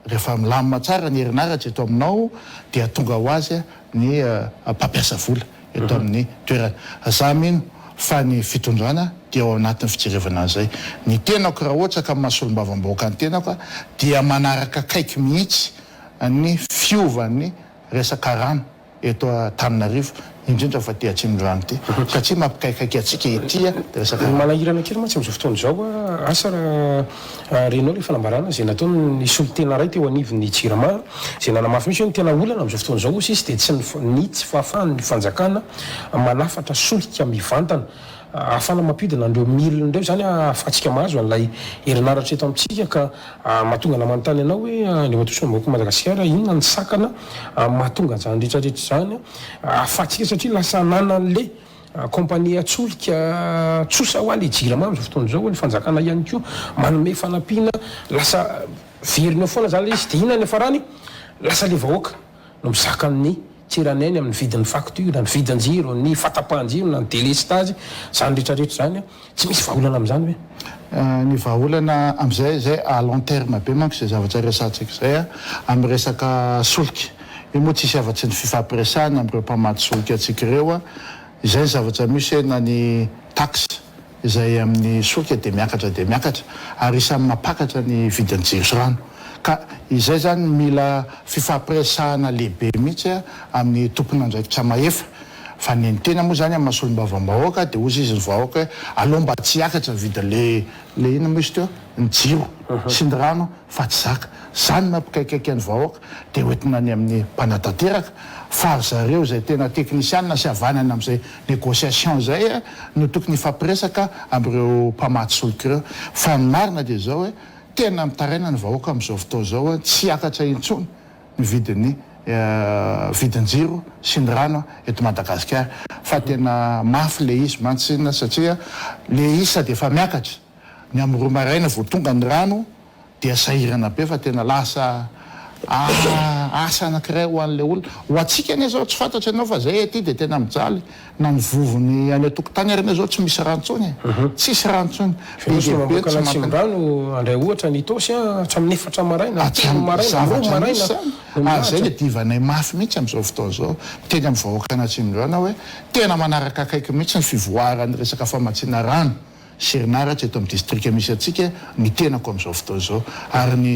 Rehefa milamina tsara ny herinaratra eto aminao dia tonga ho azy ny mpampiasa vola eto amin'ny toerana. Za mino fa ny fitondrana dia ao anatin'ny fijerevana an'izay. Ny tenako raha ohatra ka maha solombavambahoaka ny tenako dia manaraka akaiky mihitsy ny fiovan'ny resaka rano. eto Antananarivo, indrindra fa aty Atsimondrano ity, satria mampikaikaika antsika ety dia resaka rano. Manahirana kely mantsy amin'izao fotoana izao, asa raha renao ilay fanambarana izay nataon'ny solontena iray teo anivon'ny Jirama, izay nanamafy mihitsy hoe ny tena olana amin'izao fotoana izao hoy izy dia tsy ny tsy fahafahan'ny fanjakana manafatra solika mivantana ahafahana mampiodina an'ireo milina ireo izany ahafahantsika mahazo an'ilay herinaratra eto amintsika ka mahatonga anah manontany anao hoe Andriamatoa Solombavambahoakan'i Madagasikara inona ny sakana mahatonga an'izany rehetra rehetra izany ahafahantsika satria lasa ananan'le compagnie solika tsosa hoa le jirama amin'izao fotoana izao ny fanjakana ihany koa manome fanampiana lasa veriny eo foana izany le izy dia inona ny hiafarany lasa le vahoaka no mizaka ny tsiran'ainy amin'ny vidin'ny facture, ny vidin-jiro, ny fahatapahan-jiro na ny delestazy, izany rehetra rehetra izany, tsy misy vahaolana amin'izany ve? Ny vahaolana amin'izay, izay à long terme be manko izay zavatra resahantsika izay amin'ny resaka solika. Io moa tsisy afa-tsy ny fifampiresahana amin'ireo mpamatsy solika antsika ireo, izay ny zavatra misy hoe na ny taxe izay amin'ny solika dia miakatra dia miakatra ary isan'ny mampakatra ny vidin'ny jiro sy rano. Ka izay izany mila fifampiresahana lehibe mihitsy amin'ny tompon'andraikitra mahefa. Fa ny ny tena moa izany amin'ny maha solombavambahoaka dia hozy izy ny vahoaka hoe aleo mba tsy hiakatra ny vidin'le le inona moa izy teo? ny jiro sy ny rano fa tsy zaka. Zany mampikaikaika ny vahoaka dia hoentina any amin'ny mpanatanteraka fa ry zareo izay tena teknisianina sy havanana amin'izay négociation izay no tokony hifampiresaka amin'ireo mpamatsy solika ireo. Fa ny marina dia izao hoe tena mitaraina ny vahoaka amin'izao fotoana izao tsy hiakatra intsony ny vidin'ny vidin-jiro sy ny rano eto Madagasikara fa tena mafy ilay izy mantsy satria ilay izy sady efa miakatra ny amin'ny roa maraina vao tonga ny rano dia sahirana be fa tena lasa asa anankiray ho an'ilay olona. Ho antsika anie izao tsy fantatra ianao fa zay aty dia tena mijaly na ny vovony any an-tokotany ary anie izao tsy misy rano intsony e! Tsisy rano intsony. Be dia be tsy mampy. Atsimondrano handray ohatra ny Itaosy an, hatramin'ny efatra maraina, telo maraina, roa maraina no milahatra. Ary zay le divanay mafy mihitsy amin'izao fotoana izao, miteny amin'ny vahoakan'Atsimondrano aho hoe tena manaraka akaiky mihitsy ny fivoaran'ny resaka famatsiana rano. sy herinaratra eto amin'ny distrika misy antsika ny tenako amin'izao fotoana izao ary ny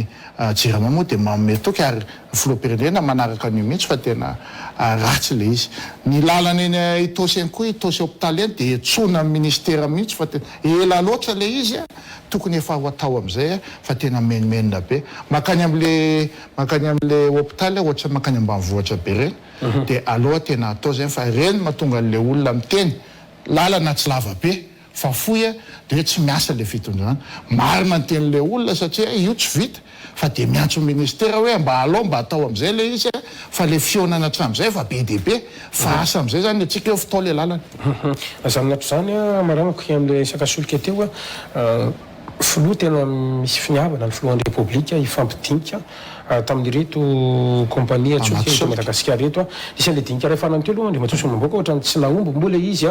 Jirama moa dia manome toky ary ny filoham-pirenena manaraka an'io mihitsy fa tena ratsy ilay izy. Ny lalana eny Itaosy eny koa, Itaosy hopitaly eny dia antsoina amin'ny ministera mihitsy fa tena ela loatra ilay izy, tokony efa ho atao amin'izay fa tena menomenona be. Mankany amin'ilay mankany amin'ilay hopitaly ohatran'ny mankany ambanivohitra be ireny dia aleo tena atao izay fa ireny no mahatonga an'ilay olona miteny lalana tsy lava be fa fohy a, de hoe tsy miasa le fitondrana. Marina ny tenin'le olona satria io tsy vita fa de miantso ny ministera hoe mba alao mba atao amizay le izy a, fa le fihaonana hatramin'izay efa be dia be fa asa amizay zany ny antsika eo fitao le lalana. Aza amin'ato izany a, maranako amin'ilay resaka solika teo a. Filoha tena misy finiavana ny filohan'ny Repoblika hifampidinika tamin'ireto kompania tsotra eto Madagasikara ireto. Nisy an'ilay dinika iray farany teo aloha Andriamatoa Solombavambahoaka ohatran'ny tsy nahomby moa ilay izy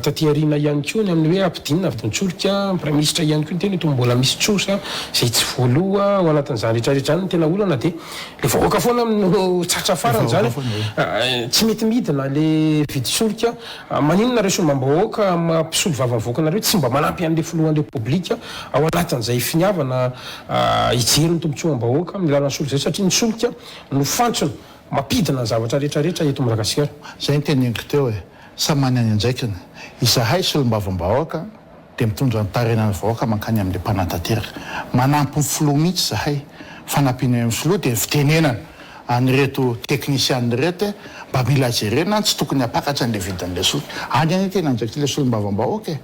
taty aoriana ihany koa ny amin'ny hoe hampidinina vidin-tsolika. Ny Praiminisitra ihany koa niteny hoe toa mbola misy trosa izay tsy voaloa ao anatin'izany rehetra rehetra izany. Ny tena olana dia ilay vahoaka foana no tratra farany izany. Tsy mety midina ilay vidin-tsolika. Maninona nareo solombambahoaka maha mpisolo vava ny vahoaka nareo tsy mba manampy anle filohan'ny repoblika ao anatin'izay finiavana hijery ny tombotsoam-bahoaka amin'ny alalan'ny solika izay satria ny solika no fantsona mampidina ny zavatra rehetra rehetra eto Madagasikara. Zay ny teneniko teo e, samy manana ny andraikiny, izahay solombavambahoaka dia mitondra ny tarenan'ny vahoaka mankany amin'ilay mpanatanteraka. Manampy ny filoha mihitsy izahay. Fanampiana eo amin'ny filoha dia ny fitenenana an'ireto teknisianina ireto hoe mba mila jerena an, tsy tokony hampakatra an'ilay vidin'ilay solika. Any anie tena andraikitr'ilay solombavambahoaka e!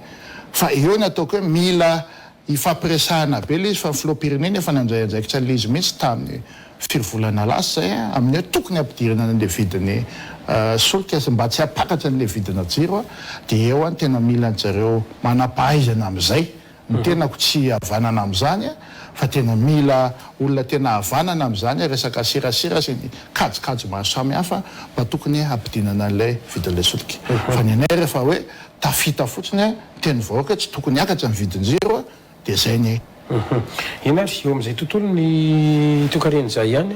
Fa eo ny ataoko hoe mila Ifampiresahana be ilay izy fa ny filoham-pirenena efa nandray andraikitra an'ilay izy mihitsy tamin'ny firy volana lasa izay amin'ny hoe tokony hampidirana an'ilay vidin'ny solika sy mba tsy hampakatra an'ilay vidina jiro dia eo an tena mila an-jareo manam-pahaizana amin'izay, ny tenako tsy havanana amin'izany fa tena mila olona tena havanana amin'izany resaka serasera sy ny kajikajy maro samihafa mba tokony hampidinana an'ilay vidin'ilay solika fa ny anay rehefa hoe tafita fotsiny a, teny vahoaka tsy tokony hiakatra ny vidin-jiro a, dia zay ny. Eny ary, eo amin'izay tontolon'ny toekarena izay ihany,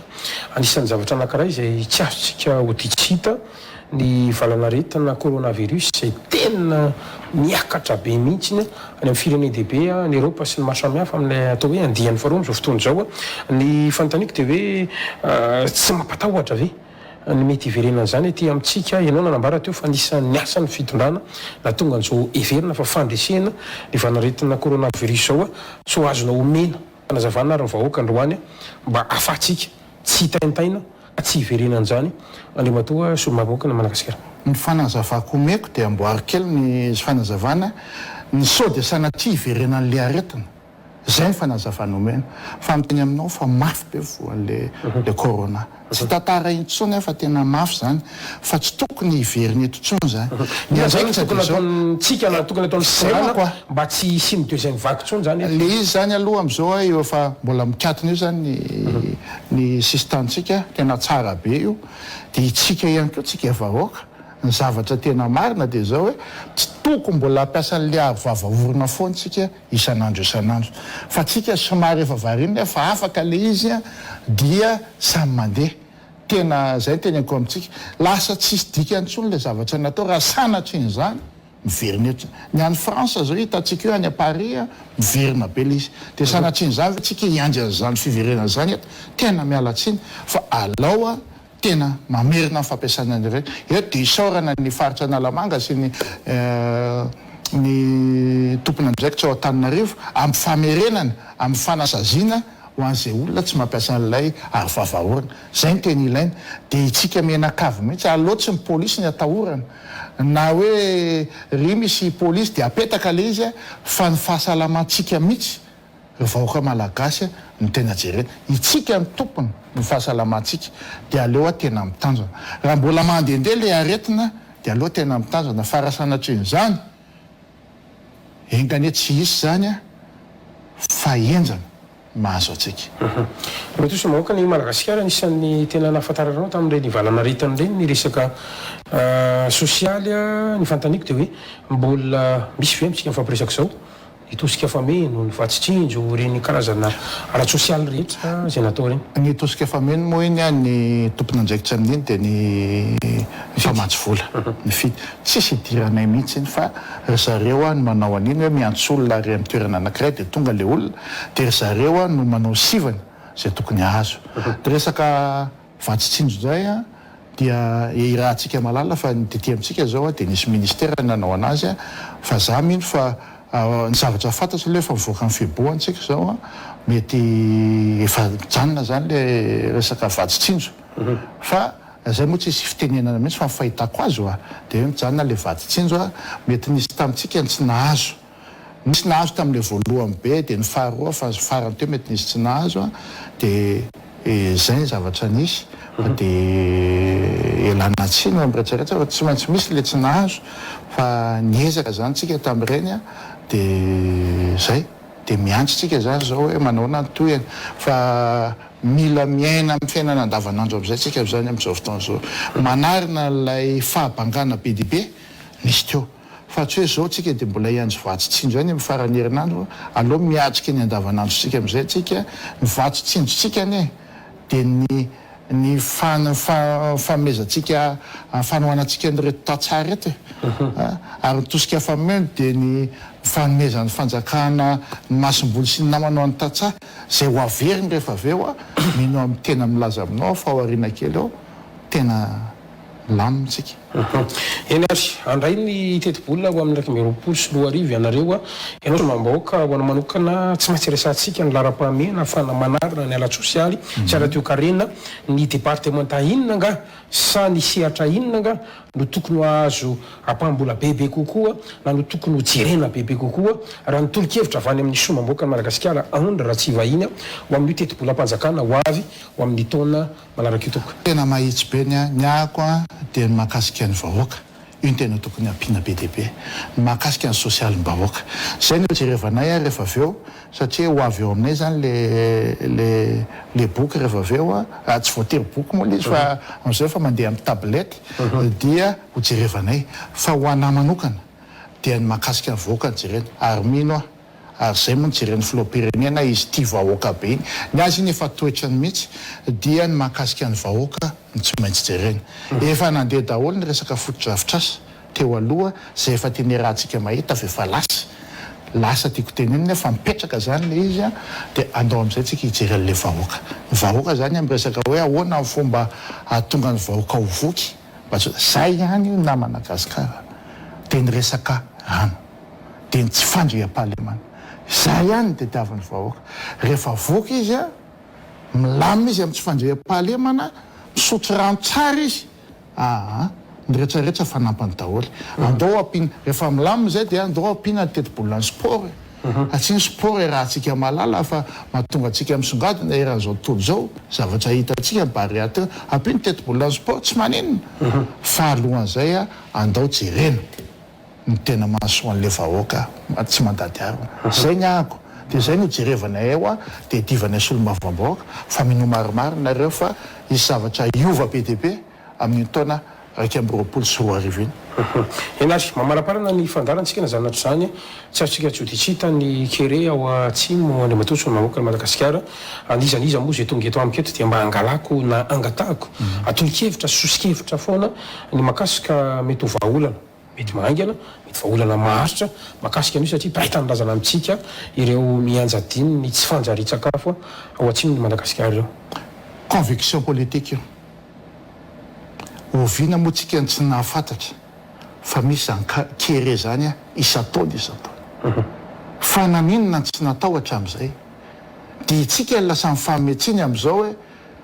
anisan'ny zavatra anankiray izay tsy azontsika odian-tsy hita ny valanaretina coronavirus izay tena miakatra be mihitsy any amin'ny firenen-dehibe any Eropa sy ny maro samihafa amin'ilay atao hoe andiany faharoa amin'izao fotoana izao. Ny fanontaniako dia hoe tsy mampatahotra ve? ny mety hiverenan'izany aty amintsika, ianao nanambara teo fa anisan'ny niasa ny fitondrana nahatonga an'izao heverina fa fandresena ny valanaretina coronavirus izao, tsy ho azonao omena fanazavana ary ny vahoaka androany mba ahafahantsika tsy hitaintaina ka tsy hiverenan'izany Andriamatoa Solombavambahoakan'i Madagasikara. Ny fanazavako omeko dia amboary kely ny fanazavana, ny sao dia sanatria hiverenan'ilay aretina. Zay ny fanazavana omena. Fa miteny aminao fa mafy be voan'le le corona. Tsy tantara intsony aho fa tena mafy zany. Fa tsy tokony hiverina eto intsony zany. Ny Inona zany no andraikitra tokony dia zao. ataontsika na tokony ataon'ny Zay fitondrana manko a. mba tsy hisian'ny deuxième vague intsony zany eto? Le izy zany aloha amizao a eo efa mbola mikatona io zany ny ny sisintanintsika, tena tsara be io. Dia itsika ihany koa tsika vahoaka, ny zavatra tena marina dia zao hoe tsy tokony mbola hampiasa an'le aro vava orona foana tsika isan'andro isan'andro. Fa tsika somary efa variana fa afaka le izy dia samy mandeha. Tena zay ny teneniko amintsika. Lasa tsisy dikany intsony le zavatra natao raha sanatrian'izany miverina eto. Ny any France zao hitantsika io any Paris miverina be le izy. Dia sanatrian'izany ve tsika hiandry an'izany fiverenana izany eto? Tena miala tsiny fa alao Tena mamerina ny fampiasana an'ireny. Eto dia isaorana ny faritra Analamanga sy ny ny tompon'andraikitra ao Antananarivo amin'ny famerenana, amin'ny fanasaziana ho an'izay olona tsy mampiasa an'ilay aro vava orona. Izay no tena ilaina. Dia itsika mianakavy mihitsy, aleo tsy ny polisy ny atahorana, na hoe ry misy polisy dia apetaka ilay izy fa ny fahasalamantsika mihitsy Ry vahoaka malagasy no tena jerena. Itsika no tompony ny fahasalamantsika dia aleo a tena mitandrina. Raha mbola mandehandeha le aretina dia aleo tena mitandrina fa raha sanatrian'izany enga anie tsy hisy izany a fa henjana ny mahazo antsika. Mety ho solombavambahoaka ny Madagasikara anisan'ny tena nahafantaranao tamin'ireny valanaretina ireny ny resaka sosialy. Ny fanontaniako dia hoe mbola misy ve amintsika mifampiresaka izao Ny tosika fameno, ny vatsy tsinjo, ireny karazana ara-tsosialy rehetra izay natao ireny. Ny tosika fameno moa iny an, ny tompon'andraikitra amin'iny dia ny mpamatsy vola, ny fid. Tsisy idiranay mihitsy iny fa ry zareo no manao an'iny hoe miantso olona ary amin'ny toerana anankiray dia tonga ilay olona dia ry zareo no manao sivana izay tokony hahazo. Dia resaka Vatsy tsinjo indray an, dia irahantsika mahalala fa ny tety amintsika izao an dia nisy ministera nanao anazy an, fa za mino fa ny zavatra fantatro aloha efa mivoaka ny fihibohana tsika izao an, mety efa mijanona zany le resaka vatsy tsinjo fa zay moa tsisy fitenenana mihitsy fa ny fahitako azy oa dia hoe mijanona le vatsy tsinjo an, mety nisy tamintsika ny tsy nahazo. Nisy nahazo tamin'ilay voalohany be dia ny faharoa fa farany teo mety nisy tsy nahazo an, dia izay ny zavatra nisy fa dia ialana tsiny amin'ny rehetra rehetra fa tsy maintsy misy ilay tsy nahazo fa niezaka izany tsika tamin'ireny an, dia izay. Dia miantso tsika izany izao hoe manahoana ny tohiny fa mila miaina amin'ny fiainana andavanandro amin'izay tsika amin'izany amin'izao fotoana izao. Manarina an'ilay fahabangana be dia be nisy teo. Fa tsy hoe izao tsika dia mbola hiandry vatsy tsinjo ihany amin'ny faran'ny herinandro, aleo miatrika ny andavanandrontsika amin'izay tsika, ny vatsy tsinjontsika anie dia ny ny fanomezantsika fanohanantsika an'ireto tantsaha ireto e! Ary ny tosika fameno dia ny fanomezan'ny fanjakana ny masomboly sy ny namany ho an'ny tantsaha izay ho averiny rehefa avy eo, mino aho tena milaza aminao aho fa ao aoriana kely ao tena milamina tsika. Eny ary, handray ny tetibola ho amin'ny 2021 ianareo. Ianao solombavambahoaka, ho anao manokana, tsy maintsy resahantsika ny laharam-pahamehana ahafahana manarina ny ara-tsosialy sy ara-toekarena. Ny departemanta inona angaha sa ny sehatra inona angaha no tokony ho ahazo ampaham-bola bebe kokoa na no tokony ho jerena bebe kokoa raha ny tolo-kevitra avy any amin'ny solombavambahoakan'i Madagasikara Andry Ratsivahiny ho amin'io tetibolam-panjakana ho avy ho amin'ny taona Manaraka io tompoko. Tena mahitsy be ny ahy, ny ahako an dia ny mahakasika ny vahoaka, io no tena tokony ampiana be dia be, ny mahakasika ny sosialim-bahoaka. Izay no jerevanay an rehefa avy eo, satria ho avy eo aminay izany le le le boky rehefa avy eo an, tsy voatery boky moa le izy fa amin'izao efa mandeha amin'ny tablette, dia ho jerevanay. Fa ho anah manokana dia ny mahakasika ny vahoaka no jerena, ary mino aho Ary zay moa no jeren'ny filoham-pirenena izy tia vahoaka be iny. Ny azy iny efa toetrany mihitsy dia ny mahakasika ny vahoaka no tsy maintsy jerena. Efa nandeha daholo ny resaka fotodrafitrasa teo aloha zay efa tinerahantsika mahita fa efa lasa. Lasa tiako tenenina fa mipetraka zany le izy an, dia andao amizay tsika hijery an'le vahoaka. Ny vahoaka zany amin'ny resaka hoe ahoana ny fomba hahatonga ny vahoaka ho voky mba tsy ho, zay ihany io namana Gasikara dia ny resaka rano. dia ny tsy fandriampahalemana. Izay ihany no tediavin'ny vahoaka. Rehefa voky izy, milamina izy amin'ny tsy fandriampahalemana, misotro rano tsara izy, aa, ny rehetra rehetra fanampiny daholo. Andao ampiana, rehefa milamina izay dia andao ampiana ny tetibolan'ny sport e. Satria ny sport iarahantsika mahalala fa mahatonga antsika misongadina eran'izao tontolo izao, zavatra hitantsika ny Barea teo. Ampio ny tetibolan'ny sport, tsy maninona. Fa alohan'izay, andao jerena. ny tena mahasoa an'le vahoaka tsy mandady harona. Zay ny ahako. De zay no jerevanay eo de divanay solombavambahoaka fa minoa marimarina nareo fa hisy zavatra hiova be dia be amin'iny taona 2021 iny. Eny ary, mamaraparana ny fandaharantsika na izany na tsy izany, tsy azontsika tsy hody tsy hita ny kere ao atsimo Andriamatoa Solombavambahoakan'i Madagasikara. N'iza n'iza moa izay tonga eto amiko eto dia mba angalako na angatahako atolo-kevitra sy soso-kevitra foana ny mahakasika mety ho vahaolana. Mety mahaingana, mety vahaolana maharitra mahakasika an'io satria mpiray tanindrazana amintsika ireo mianjadian'ny tsy fanjarian-tsakafo ao atsimon'i Madagasikara ireo. Conviction politique io. Oviana moa tsika no tsy nahafantatra fa misy zany kere zany isan-taona isan-taona. Fa naninona no tsy natao hatramin'izay? Dia itsika no lasa mifanome tsiny amin'izao hoe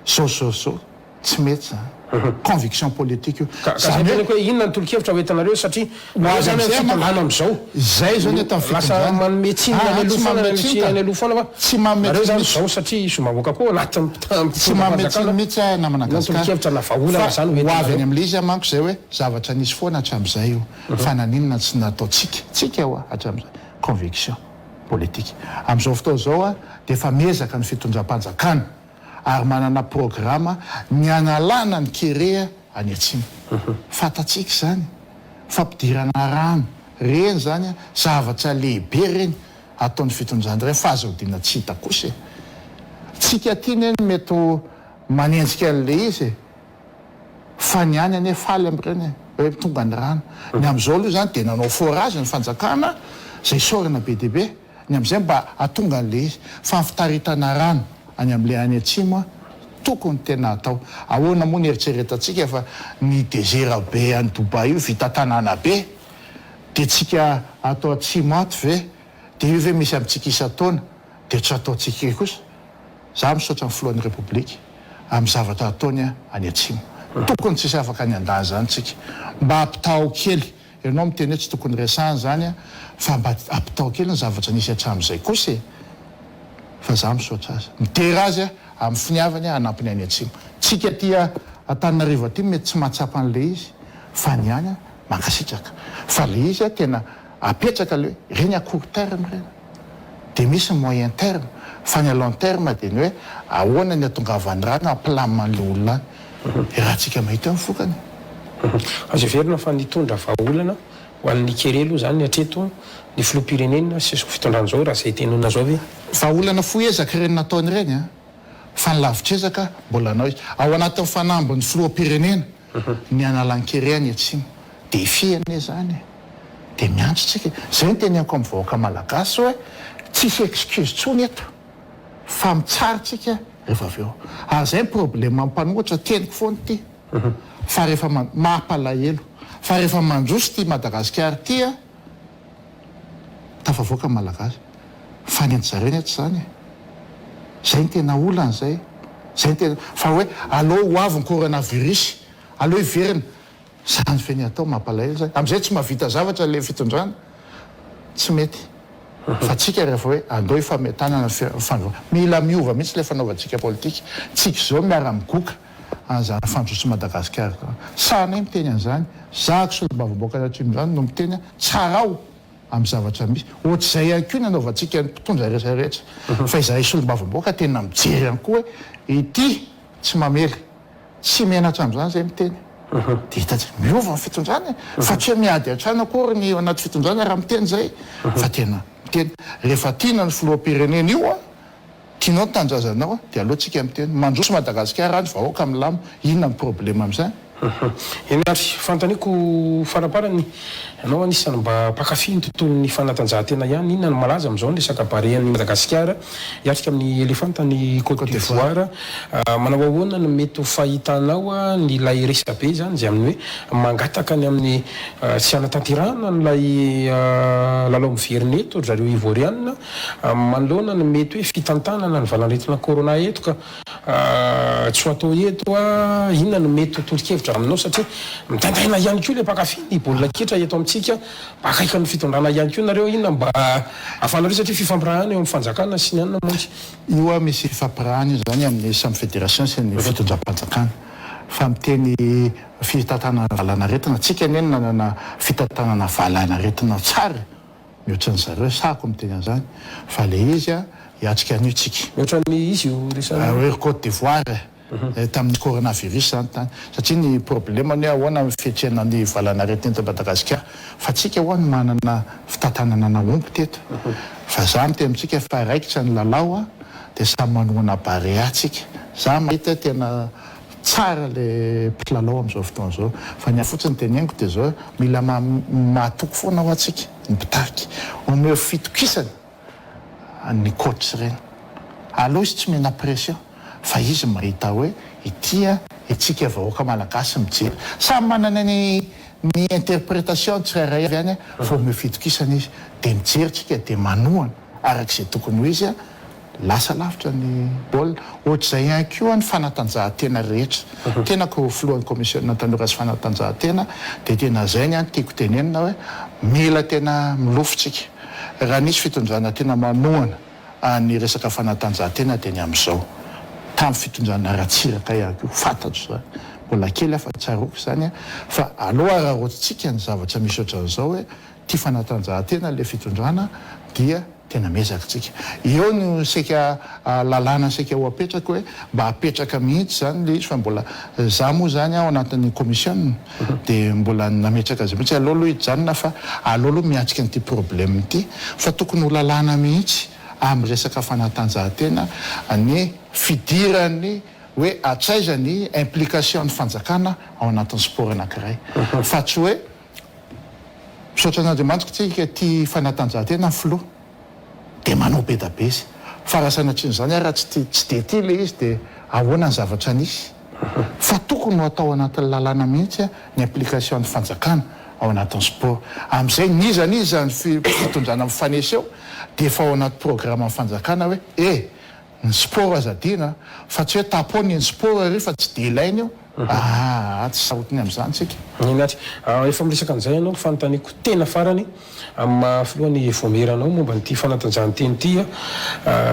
zao zao zao. Tsy mety zany. Conviction politique io. Ka zay teneniko hoe inona ny tolo-kevitra ho entinareo satria nareo zany amin'ny fitondrana amin'izao Zay zao ny eto amin'ny lasa fitondrana. manome tsiny Aa any tsy aloha foana manome any tsiny ka. any aloha foana fa Tsy manome nareo tsiny zany mihitsy. zao satria zomam-bahoaka koa ao anatin'ny Tsy mpitondra manome tsiny fanjakana mihitsy aho namana inona ny Gascar tolo-kevitra na vahaolana fa zany ho ho avy any entinareo. amin'ilay izy aho manko zay hoe zavatra nisy foana hatramin'izay io fa naninona tsy nataontsika tsika hoa hatramin'izay. Conviction politique. Amin'izao fotoana izao dia efa miezaka ny fitondram-panjakana ary manana programa ny hanalana ny kere any atsimo. Fantatsika izany, fampidirana rano, ireny izany zavatra lehibe ireny ataon'ny fitondrana ireny fa aza odiana tsy hita kosa e. Tsika aty anie no mety ho manenjika an'ilay izy e, fa ny any anie faly amin'ireny e, hoe tonga ny rano. Ny amin'izao aloha izany dia nanao forage ny fanjakana, izay isaorana be dia be. Ny amin'izay mba hahatonga an'ilay izy. Fa ny fitaritana rano any amin'ilay any atsimo an, tokony tena hatao. Ahoana moa ny eritreretantsika fa ny désert be any Dubaï io vita tanàna be, dia tsika ato atsimo ato ve, dia io ve misy amintsika isan-taona, dia tsy hataontsika kosa? Za misaotra ny filohan'ny Repoblika amin'ny zavatra ataony any atsimo. Tokony tsisy afaka ny handà an'izany tsika. Mba ampitahao kely. Ianao miteny hoe tsy tokony resahana izany an, fa mba ampitao kely ny zavatra nisy hatramin'izay kosa e! Fa za misaotra azy. Midera azy aho amin'ny finiavany hanampy ny any atsimo. Tsika aty Antananarivo aty mety tsy mahatsapa an'ilay izy fa ny any mankasitraka. Fa ilay izy tena apetraka ilay hoe ireny à court terme ireny. Dia. misy ny moyen terme, fa ny à long terme dia ny hoe ahoana ny hatongavan'ny rano hampilamina an'ilay olona any. Dia raha tsika mahita eo ny vokany. Azo heverina fa nitondra vahaolana ho an'ny kere aloha izany hatreto ny filoham-pirenena sy izao fitondrana izao raha izay tenona izao ve? Vahaolana fohy ezaka ireny nataony ireny an! Fa ny lavitr'ezaka mbola hanao izy. Ao anatin'ny fanambin'ny filoham-pirenena ny hanala ny kere any atsimo. Défi anie izany e! Dia miantso tsika. Izay no teneniko amin'ny vahoaka malagasy hoe tsisy excuse intsony eto. Fa mitsara tsika rehefa avy eo. Ary izay ny problème amin'ny mpanohitra, teniko foana ity. Fa rehefa mampalahelo. Fa rehefa mandroso ity Madagasikara ity an! Tafavoaka ny Malagasy. Fa ny an-dry zareo anie tsy izany e! Izay no tena olana izay. Izay no tena, fa hoe aleo ho avy ny coronavirus, aleo hiverina. Izany ve ny atao? Mampalahelo izay. Amin'izay tsy mahavita zavatra ilay fitondrana. Tsy mety. Fa tsika rehefa hoe andao hifametanana ny fandrosoana. Mila miova mihitsy ilay fanaovantsika politika. Tsika izao miara-migoka an'izany fandrosoan'i Madagasikara izany. Sahanay miteny an'izany. Zahako solombavambahoaka any Atsimondrano no miteny tsarao amin'ny zavatra misy. Ohatr'izay ihany koa ny anaovantsika ny mpitondra rehetra rehetra. Fa izahay solombavambahoaka tena mijery ihany koa hoe ity tsy mamely. Tsy menatra amin'izany izay miteny. Dia hitantsika, miova ny fitondrana e! Fa tsy hoe miady an-trano akory ny ao anaty fitondrana raha miteny izay, fa tena miteny. Rehefa tiana ny filoham-pirenena io an, tianao ny tanindrazanao an, dia aleo tsika miteny. Mandroso Madagasikara any, vahoaka milamina, inona ny problema amin'izany? Eny ary, fanontaniako faramparany, ianao anisan'ny mba mpankafy ny tontolon'ny fanatanjahantena ihany, inona no malaza amin'izao ny resaka Barean'i Madagasikara hiatrika amin'ny Elefanta ny Côte d'Ivoire? Manao ahoana no mety ho fahitanao ny ilay resabe izany izay amin'ny hoe mangataka ny amin'ny tsy hanatanterahana an'ilay lalao miverina eto ry zareo Ivoriana manoloana ny mety hoe fitantanana ny valanaretina corona eto ka tsy ho atao eto inona no mety ho tolo-kevitra aminao satria mitaintaina ihany koa ilay mpankafy ny baolina kitra eto amintsika mba akaikin'ny fitondrana ihany koa nareo inona mba ahafahanareo satria fifampirahana eo amin'ny fanjakana sy ny anona mantsy. Io hoa misy fifampirahana io zany amin'ny samy federation sy ny fitondram-panjakana fa miteny fitantanana valanaretina tsika anie no nanana fitantanana valanaretina tsara mihoatra ny zareo sahako miteny an'izany fa le izy a hiatrika an'io tsika. Mihoatra ny izy io resahana io. Hoe ry Cote d'Ivoire tamin'ny coronavirus zany tany satria ny problème ny hoe ahoana ny fiatrehana ny valanaretina eto Madagasikara fa tsika hoa no manana fitantanana nahomby teto fa za miteny amintsika fa raikitra ny lalao a dia samy manohana Barea tsika za mahita tena tsara le mpilalao amin'izao fotoana izao fa ny ahy fotsiny teneniko dia zao mila mahatoky foana hoa tsika ny mpitarika omeo fitokisana ny coach ireny. Aleo izy tsy omena pression fa izy mahita hoe ity itsika vahoaka malagasy mijery. Samy manana ny ny interpretation ny tsirairay avy any fa omeo fitokisana izy dia mijery tsika dia manohana araka izay tokony ho izy. Lasa lavitra ny baolina. Ohatr'izay ihany koa ny fanatanjahantena rehetra. Tenako filohan'ny commission tanora sy fanatanjahantena dia tena izay ny ahy tiako tenenina hoe mila tena milofo tsika. Raha nisy fitondrana tena manohana ny resaka fanatanjahantena dia ny amin'izao. Tamin'ny fitondrana Ratsiraka ihany koa, fantatro izany. Mbola kely aho fa tsaroako izany fa aleo araraotintsika ny zavatra misy ohatran'izao hoe tia fanatanjahantena ilay fitondrana dia Tena miezaka tsika. Eo no saika lalàna saika ho apetraka hoe mba apetraka mihitsy zany le izy fa mbola za moa zany ao anatin'ny commission de mbola nametraka azy mihitsy aleo aloha hijanona fa aleo aloha miatrika an'ity problème ity fa tokony ho lalàna mihitsy amin'ny resaka fanatanjahantena ny fidiran'ny hoe hatraiza ny implication ny fanjakana ao anatin'ny sport anakiray fa tsy hoe Misaotra an'Andriamanitra tsika tia fanatanjahantena ny filoha dia manao be da be izy fa raha sanatrian'izany ary raha tsy tia tsy dia tia ilay izy dia ahoana ny zavatra nisy fa tokony ho atao anatin'ny lalàna mihitsy ny implication ny fanjakana ao anatin'ny sport amin'izay n'iza n'iza ny fitondrana mifanesy eo dia efa ao anaty programme ny fanjakana hoe e ny sport aza adino fa tsy hoe tapon ny sport ary fa tsy dia ilaina io. Aa tsy sarotiny amin'izany tsika. Eny ary. Efa miresaka an'izay ianao, fanontaniako tena farany, amin'ny maha filohan'ny Vaomiera anao momba an'ity fanatanjahantena ity,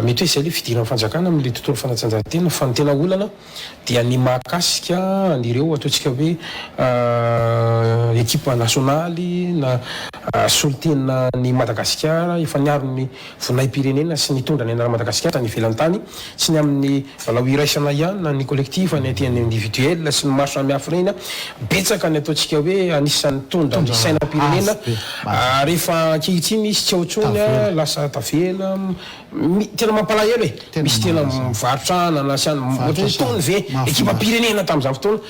mety hoe izay ilay fidiran'ny fanjakana amin'ilay tontolo fanatanjahantena, fa ny tena olana dia ny mahakasika an'ireo ataontsika hoe ekipa nasionaly na solontenan'i Madagasikara efa niaro ny voninahi-pirenena sy nitondra ny anaran'i Madagasikara tany ivelany tany, tsy ny amin'ny lalao iraisana ihany na ny collectif na ny individuel sy ny maro samihafa ireny, betsaka ny ataontsika hoe anisan'ny nitondra ny sainam-pirenena ary efa ankehitriny izy tsy ao intsony, lasa tavela. Tena mampalahelo e! Misy tena mivarotra anana sy anona, ohatran'ny itony ve ekipam-pirenena tamin'izany fotoana?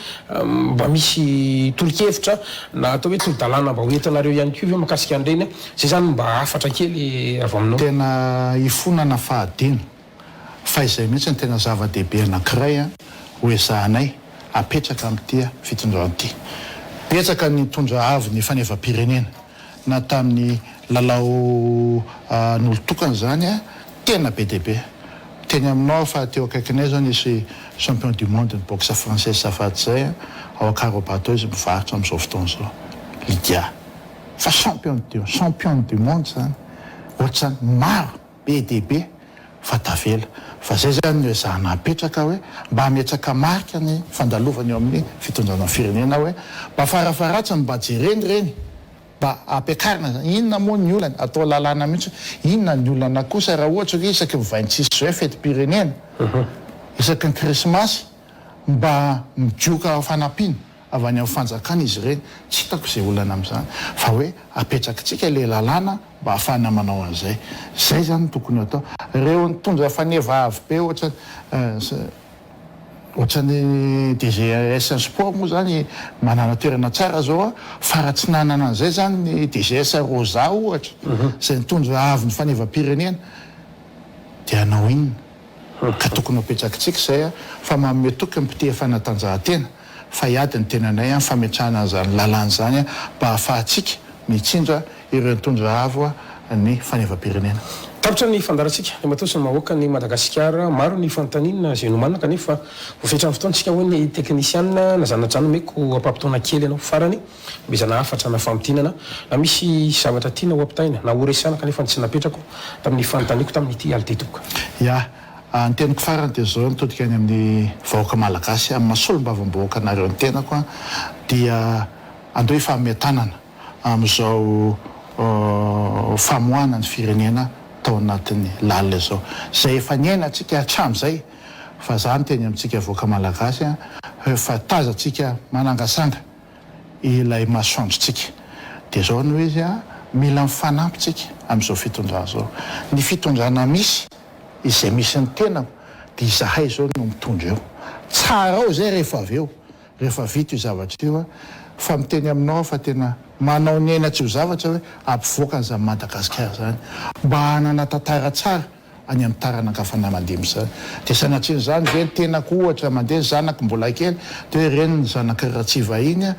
Mba misy tolo-kevitra na atao hoe tolo-dalàna mba ho entinareo ihany koa ve mahakasika an'ireny? Izay izany mba hafatra kely avy aminao. Tena hifonana fahadino fa izay mihitsy no tena zava-dehibe anankiray ho ezahanay apetraka amin'ity fitondrana ity. Betsaka ny nitondra avo ny fanevam-pirenena. na tamin'ny lalao an'olon-tokana izany tena be dia be. Miteny aminao aho fa teo akaikinay izao nisy champion du monde ny boxe française Safady izay, ao Ankaraobato ao izy mivarotra amin'izao fotoana izao, Lydia. Fa champion du championne du monde izany. Ohatr'izany maro be dia be fa tavela. Fa izay izany no ezahana apetraka hoe mba hametraka marika ny fandalovana eo amin'ny fitondrana ny firenena hoe mba farafaharatsiny mba jerena ireny mba ampiakarina izany. Inona moa ny olana? Atao lalàna mihitsy hoe inona ny olana kosa raha ohatra hoe isaky ny 26 juin fetim-pirenena, isaky ny krismasy mba migoka fanampiana. Avy any amin'ny fanjakana izy ireny, tsy hitako izay olana amin'izany, fa hoe apetrakitsika ilay lalàna mba hahafahana manao an'izay. Izay izany no tokony hatao. Ireo nitondra faneva avo be ohatran'ny ohatran'ny DGS ny sport moa izany manana toerana tsara izao fa raha tsy nanana an'izay izany ny DGS Rosa ohatra, izay nitondra avo ny fanevam-pirenena dia hanao inona? Ka tokony ho apetrakitsika izay fa manome toky ny mpitia fanatanjahantena fa hiady ny tenanay amin'ny fametrahana an'izany lalàna izany mba hahafahantsika mitsinjo ireo nitondra avo ny fanevam-pirenena. Tapitra ny fandaharantsika, Andriamatoa sy ny Vahoakan'i Madagasikara. Maro ny fanontaniana izay nomanina kanefa voafetran'ny fotoantsika hoy ny teknisianina na zana-drano omeko ampaham-potoana kely ianao farany omezana hafatra na famintinana na misy zavatra tiana ho ampitaina na horesahana kanefa tsy napetrako tamin'ny fanontaniako tamin'ity alina ity. Ya. Ny teniko farany dia izao, mitodika any amin'ny vahoaka malagasy, amin'ny maha solombavambahoaka anareo ny tenako dia andao hifanome tanana amin'izao famoahana ny firenena tao anatin'ny lalina izao. Izay efa niainantsika hatramin'izay fa za miteny amintsika vahoaka malagasy fa tazantsika manangasanga ilay masoandrontsika. Dia izao no izy, mila mifanampy tsika amin'izao fitondrana izao. Ny fitondrana misy, izay misy ny tenako, dia izahay izao no mitondra eo. Tsara ao izay rehefa avy eo, rehefa vita io zavatra io, fa miteny aminao aho fa tena manao ny aina tsy ho zavatra hoe hampivoaka an'izany Madagasikara izany. Mba hanana tantara tsara any amin'ny taranaka fanamandimby izany. Dia sanatrian'izany ve ny tenako ohatra mandeha ny zanako mbola kely dia hoe ireny ny zanak'i Ratsivahiny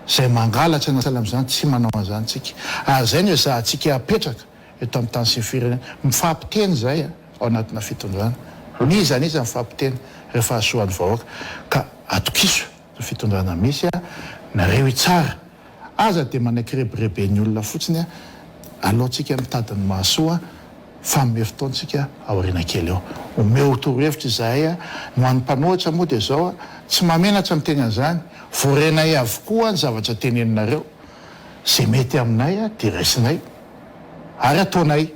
izay mangalatra na sahala amin'izany, tsy manao an'izany tsika. Ary izay no ezahantsika apetraka eto amin'ny tany sy ny firenena. Mifampiteny izay ao anatina fitondrana. N'iza n'iza mifampiteny rehefa hahasoa ny vahoaka. Ka atokiso ny fitondrana misy, nareo hitsara. Aza dia manaiky rebireben'ny olona fotsiny, aleo tsika mitady ny mahasoa fa hanome fotoana tsika aoriana kely eo. Omeo torohevitra izahay, ny ho an'ny mpanohitra moa dia izao, tsy mahamenatra miteny an'izany, voarenay avokoa ny zavatra teneninareo, izay mety aminay dia raisinay ary ataonay.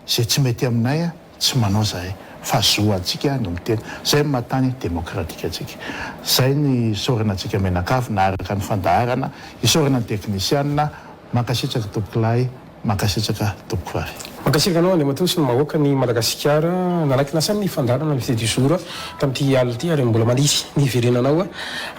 Izay tsy mety aminay tsy manao zahay fa zo antsika no miteny. Zay no maha tany demokratika antsika. Zay ny isaorana antsika mianakavy naharaka ny fandaharana, isaorana ny teknisianina, mankasitraka tompokolahy, mankasitraka tompokovavy. Mankasitraka anao Andriamatoa sy ny vahoakan'i Madagasikara nanaiky nasaina ny fandaharana L'invité du jour tamin'ity alina ity ary mbola maniry ny hiverenanao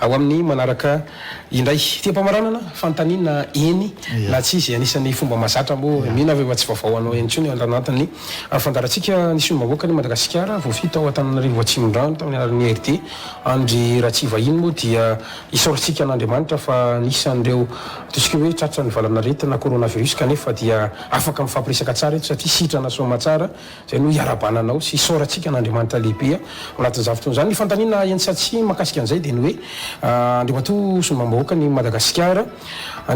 ao amin'ny manaraka indray. Ity am-pamaranana, fanontaniana eny na tsia izay anisan'ny fomba mahazatra moa mino aho fa efa tsy vaovao anao intsony ao anatin'ny fandaharantsika ny solombavahoakan'i Madagasikara voafidy tao Antananarivo Atsimondrano tamin'ny alalan'ny IRD Andry Ratsivahiny moa dia isaorantsika an'Andriamanitra fa anisan'ireo ataontsika hoe tratran'ny valanaretina coronavirus kanefa dia afaka mifampiresaka tsara eto satria. satria sitrana soamatsara, izay no iarahabana anao sy isaorantsika an'Andriamanitra lehibe ao anatin'izany fotoana izany. Ny fanontaniana eny sa tsia mahakasika an'izay dia ny hoe, Andriamatoa Solombavambahoakan'i Madagasikara,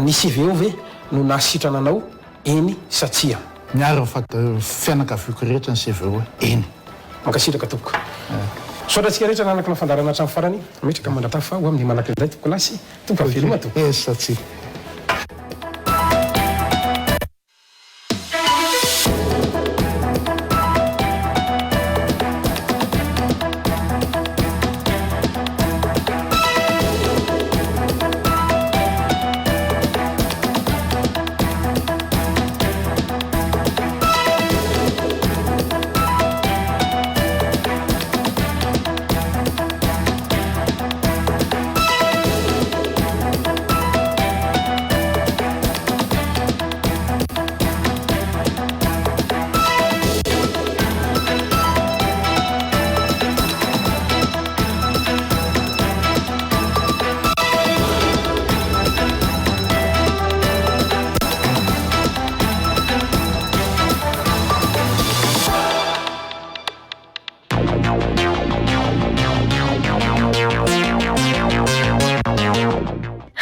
ny CVO ve no nahasitrana anao, eny sa tsia? Miaro ny fianakaviako rehetra ny CVO, eny. Mankasitraka tompoko. Misaotra antsika rehetra nanakana fandaharana hatramin'ny farany. Mametraka mandra-tafa ho amin'ny manaraka indray tompokolahy sy tompoko veloma tompoko. Eny sa tsia.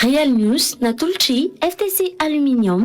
Real News natolotr'i FTC Aluminium.